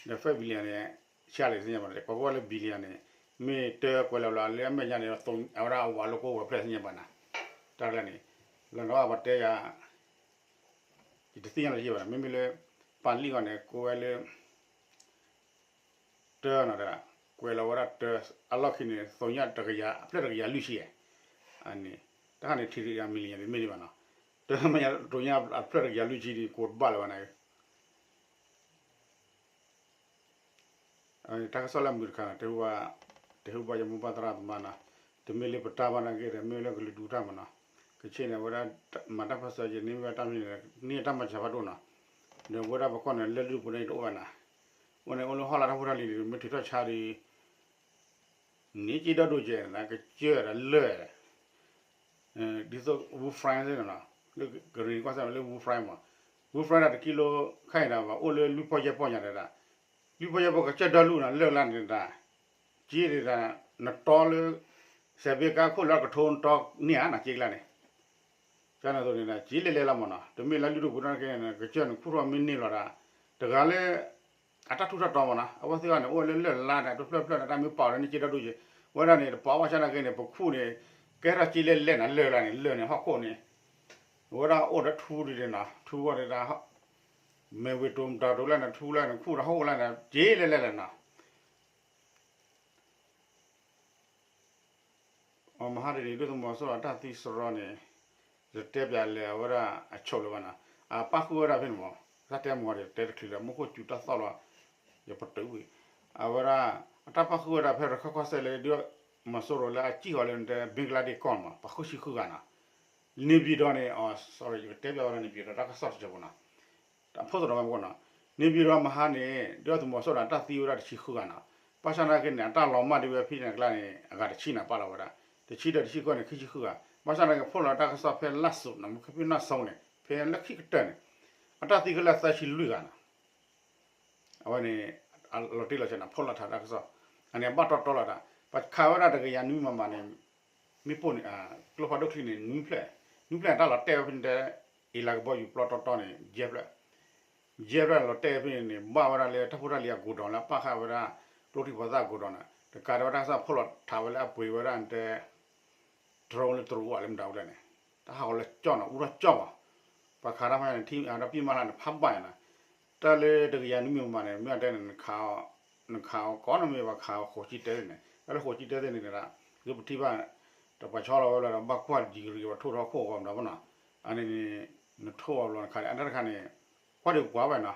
ဒီး five billion န့ၣ် ဆါလံသ့ၣ်ညါဘၣ်နီၤ, ပှၤကိးဝဲလၢ billion န့ၣ် မ့ၢ်တၢကွဲးလီၤလီၤလၢအမဲာ်ညါန့ၣ် အဝဲဒၣ်အဝၤလိာ်ကိးဝဲၤဖျၢၣ်သ့ၣ်ညါဘၣ်နီၤ, တၢ်ကျါန့ၣ် လီၤနီၤ ပှၤတဲယၤ ယတသ့ၣ်ညါလၢၤဘၣ်နီၤ, မ့မ့ၢ်လၢ ပာ်လံၣ်အီၤန့ၣ် ကိးဝဲလၢ တၢနီၤ, ကွဲးလီၤဝဲဒၣ်တၢ အလီၢ်ခံန့ၣ် သိညၣ်တကယၤ အဖျၢၣ်တကယၤလွံၢ်ဆံ, အန့ၣ် တၢ်ခါန့ၣ် ထံတကယၤ million တမ့ၢ်ဒံးဘၣ်နီၤ, တမ့ၢ်သိညၣ်အဖျၢၣ်တကယၤလွံၢ်ဆံဒီး ကိးတဘၣ်လၢၤဘၣ်န့ၣ် တၢ်ကစီၣ်လၢအမုာ်တခါန့ၣ် တဟူဘၣ်ယမိၢ်ပၢ်သရၣ်သမါနီၤ, တမ့ၢ်လၢပတၢ်ဘၣ်နာ်က့ဒီး မ့ၢ်လၢကလုာ်ဒူၣ်တၢ်မးနီၤ, ကဆ့ၣ်န့ၣ် အဝဲဒၣ် မၤတၢ်ပၢၢ်ဆၢယန့ၢ်ဝဲတၢ်မံၤန့ၣ် န့ၢ်တၢ်မၤစၢၤဖးဒိၣ်နီၤ, ဒီးဝဲဒၣ်ပကီၢ်န့ၣ် လၢဒုးပူၤန့ၣ်တအိၣ်ဘၣ်နီၤ, အိၣ်န့ၣ်အိၣ်လၢဟီၣ်လာ်တၢ်ဖိတၢ်လံၤန့ၣ် မ့ၢ်ထုးထီၣ်ဆါဒီး န့ၢ်က့ဒီဒိၣ်ကဲ ကစၢၢ်ဒီးလၢၢ် ဒ်သိး Wolf Fry သ့ၣ်န့ၣ်လီၤ, လၢကရံၣ်ကွၢ်စၢ်လၢ Wolf Fry မး, Wolf Fry တၢ်တကံလိ ခါအံၤဒီး ဘၣ်အိၣ်လၢလွံၢ်ပီၢ်ယဲၢ်ပီၢ်ညါဒဲဒၣ်, လွံၢ်ပီၢ်ယဲၢ်ပီၢ်ကစၢၢ်ဒီလူၣ်နီၤ လၢၢ်လၢန့ၣ်ဒၣ်, က့ဒၣ် နတီလၢ စဲးဘ့ကါခိၣ်လၢကထိနတီန့ၢ်ဧါနီၤ က့ကလါန့ၣ် ကန့ၣ်အသိးန့ၣ်ဒီး က့လဲၤလဲၤလီၤမးနီၤ, တမ့ၢ်လၢလွံၢ်ဒိၣ်ပူၤတၢ်က့န့ၣ် ကစၢၢ်န့ၣ်ခူၣ်ထီၣ်မ့ၢ်န့ၢ်လီၤဒၣ်, တဂၤလၢ အတၢ်ထူးတၢ်တီၤမးနီၤ, အဝဲသ့ၣ်အံၤန့ၣ် အိၣ်ဝဲလၢလၢၢ်လါဒီး တဖျၢၣ်ဖျၢၣ်န့ၣ် တၢ်မ့ၢ်ပာ်အီၤလၢန့ၢ်က့ဒီဒိၣ်ကဲ, ဝဲဒၣ်န့ၣ် တပာ်ဘၣ်ဆၣ်နာ်က့န့ၣ် ပခူၣ်န့ၣ် ကဲထီၣ်က့လဲၤလဲၤနီၤ လၢၢ်လါန့ၣ် လၢၢ်န့ၣ်ဟီၣ်ခိၣ်န့ၣ်, ဝဲဒၣ်အိၣ်ဒီးထူဒ်န့ၣ်နီၤ ထူဝဲဒၣ် မ့ၢ်ဝ့ၢ်တိၤမတၤတိၤလၢန့ၣ် ထူလၢန့ၣ် ခူၣ်ဒီးဟီၣ်ခိၣ်လၢန့ၣ် က့လဲၤလဲၤလဲၤနီၤ အမဟါတနံၤ ဒုၣ်ဒါသုးမီၤစိရိၤအတၢ်သံစရီန့ၣ် ယတဲပျးလဲၤအဝဲဒၣ်အဆိးလၢၤဘၣ်နီၤ, အပၣ်ဃုာ်ဝဲဒၣ်ဖဲန့ၣ်မး, တၢ်တဲမၤဒီးတဲတချုးလၢ မူခိၣ်စူၤတၢ်သီၣ်လီၤ, ယပတုာ်ဝံၤ, အဝဲဒၣ် အတၢ်ပၣ်ဃုာ်ဝဲဒၣ်ဖဲရခၢၣ်ကီၢ်စဲၣ်လၢ ဒုၣ်ဒါသုးမီၤစိရိၤလၢအစံၣ်ဃီၤလၢနတဲ ဘ့ကလါဒ့ၣ်ကီၢ်မး ပှၤဃုဆံဃုဂၤနီၤ, န့ၣ်ပၠံၤဒီးန့ၣ် အ sorry ယကတဲပျးဝဲဒၣ်န့ၣ်ပၠံၤဒီးတၢ်ကစီၣ်တစဲးဖိနီၤ အဖိသဒီဝဲမ့ၢ်နီၤ, န့ၣ်ပၠံၤဒီးမဟါန့ၣ် ဒုၣ်ဒါသုးမီၤစိရိၤန့ၣ် အတၢ်သံဝဲဒၣ်တဆံဃုဂၤနီၤ, ဘၣ်ဆၣ်နာ်က့န့ၣ် အတၢ်လီၤမၢ်ဒံးဝဲဖဲန့ၣ်အကျါန့ၣ် အဂၤတဆံန့ၣ် ပာ်လီၤဝဲဒၣ်, တဆံဒီးတဆံဃုန့ၣ် ခံဆံဃုဂၤ, ဘၣ်ဆၣ်နာ်က့ ဖီၣ်လီၤတၢ်ကစီၣ်ဖဲလါစိၤနီၤ မူခီဖံနၢ်စိၤန့ၣ် ဖဲလၢခံကတၢၢ်န့ၣ် အတၢ်သံခဲလၢာ်သၢဆံလွံၢ်ဂၤနီၤ အဝဲန့ၣ် လီၤတံၢ်လီၤဆဲးန့ၣ် ဖီၣ်လီၤထးတၢ်ကစီၣ်, အန့ၣ်အဘၣ်တီတီလီၤဒၣ်, ပခးဝဲဒၣ်တကယၤနွံမမန့ၣ် မ့ၣ်ပိၢ်န့ၣ် ကျိဖးဒိၣ်ချံန့ၣ် နွံဖျၢၣ်, နွံဖျၢၣ်န့ၣ် တၢ်လီၤတဲာ်ဝဲဖဲန့ၣ်တဲ အ့လးကဘီယူၤပျီတီတီန့ၣ် ယဲၢ်ဖျၢၣ်, ယဲၢ်ဖျၢၣ်လီၤတဲာ်ဖဲန့ၣ်န့ၣ် ဘၣ်ဝဲဒၣ်လၢတၢ်ဖိတၢ်လံၤအကိးဒီးလၢအပာ်ဃာ်ဝဲဒၣ် ကျိထံဖိသၣ်အကိးဒီးန့ၣ် တကးဒံးဝဲတၢ်ကစီၣ်ဖီၣ်လီၤထးဝဲလၢအပှ့ၤဝဲဒၣ်တဲ drone လၢတရူးအလၢမတၤဝဲဒၣ်န့ၣ် တၢ်ဟးဂီၤလၢကၠီၣ်နီၤ အူထီၣ်ကၠီၣ်ဘၣ်, ပှၤခးတၢ်ဖဲန့ၣ် ထံၣ်အတၢ်ပံၢ်မၤလၢန့ၣ် ဖးဘၣ်ယါနီၤ, တၢ်လၢတကယၤနွံမံၤမးန့ၣ် မ့ၢ်အတဲန့ၣ် နခးအီၤကီးနီၤ မ့ၢ်ပှၤခးအီၤဃိးဆံတဲန့ၣ် တၢ်လၢဃိးဆံတဲသ့ၣ်န့ၣ် ဒ်ပထံၣ်ဘၣ် တပှၤဆီလီၤဝဲလၢ ဘၣ်ကွၢ် degree ပှၤထိၣ်ထီၣ်ခိၣ်အဂီၢ်မတၤဘၣ်နီၤ, အန့ၣ်န့ၣ် နထိၣ်အီၤဘျီနခးန့ၣ် အတၢ်တခါန့ၣ် ကွၢ်ဒံးကွၢ်ဝဲနီၤ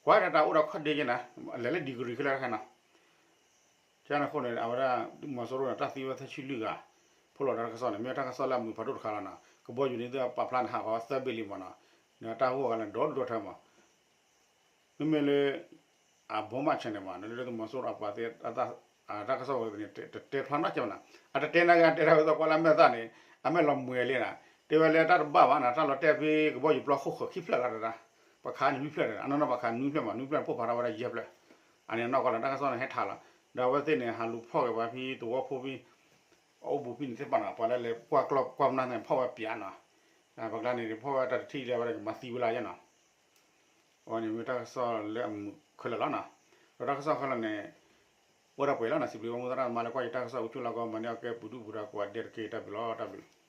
ကွၢ်ဒၣ်တၢ်အိၣ်ဒီးခီၣ်ဒ့က့နီၤ လဲၤလၢ degree ခဲလၢာ်တခါနီၤ, ကန့ၣ်အဃိန့ၣ် အဝဲဒၣ် ဒုၣ်ဒါသုးမီၤစိရိၤန့ၣ် တၢ်သံဝဲသၢဆံလွံၢ်ဂၤ, ဖီၣ်လီၤတၢ်ကစီၣ်န့ၣ် မ့ၢ်တၢ်ကစီၣ်လၢအမုာ်ဖးဒိၣ်တခါလီၤနီၤ, ကဘီယူၤန့ၣ် သုပာ်ဖျါန့ၣ် ဟးဂီၤသၢဘ့ၣ်လံမးနီၤ, န့ၣ်တၢ်ဂိၢ်အဂၤန့ၣ် ဒီဒူၣ်ဒီထၢမး မ့မ့ၢ်လၢ အဘိမး channel မး လၢဒုၣ်ဒါသုးမီၤစိရိၤအပှၤသ့ၣ် တၢ်ကစီၣ်ဝဲန့ၣ် တတဲဖျါနီတစဲးဘၣ်နီၤ, အတတဲနာ်က့ အတဲဒၣ်ဝဲသီကွၢ်လၢအမဲာ်သၣ်န့ၣ် အမဲာ်လီၤမှဲၤလံနီၤ, တဲဝဲလၢတၢ်တဘၣ်ဘၣ်နီၤ, တၢ်လီၤတဲာ်ဖဲကဘီယူၤပျီခိၣ်ဃၢၤခံဖျၢၣ်လီၤတဒၣ်, ပှၤခးနွံဖျၢၣ်ဒီး အနီၢ်နီၢ်ပှၤခးနွံဖျၢၣ်မး နွံဖျၢၣ်န့ၣ် ပိၢ်ဖးထီၣ်ဝဲဒၣ်ယဲၢ်ဖျၢၣ်, အန့ၣ်အနီၢ်ကီၢ်လီၤ တၢ်ကစီၣ်န့ၣ်ဟဲထးလီၤ, ဒီးအဝဲသ့ၣ်န့ၣ် ဟးလူၤဖီၣ်က့ၤပှၤဖဲသဝီဖိဖဲ အအိၣ်ဘူးဖဲန့ၣ်သ့ၣ်တဖၣ်နီၤ, ပှၤလၢလဲၤကွၢ်ကျီၢ်ကွၢ်ပနၢ်သ့ၣ်ဖီၣ်ဝဲပၠးနီၤ, ပှၤကျါန့ၣ် ဖီၣ်ဝဲတၢ်တထံၣ်လၢအဝဲဒၣ်ကမၤသံဝဲလၢယဲနီၤ အဝဲန့ၣ်မ့ၢ်တၢ်ကစီၣ်လၢအမုာ်ခဲလၢာ်လီၤနီၤ, ဒီးတၢ်ကစီၣ်ခဲလၢာ်န့ၣ် အိၣ်ဒၣ်ပှဲၤလီၤနီၤ, စံးဘျုးဘၣ်မိၢ်သရၣ်သမါလၢကွၢ်ယတၢ်ကစီၣ် အိၣ်ဆူၣ်လၢကီၢ်မၤန့ၢ်အီၣ်ကဲပူၤဒုၣ်ပူၤဒါကိးဂၤဒဲးတက့ၢ် တၢ်ဘျုးလီၤ တၢ်ဘျုးလီၤ.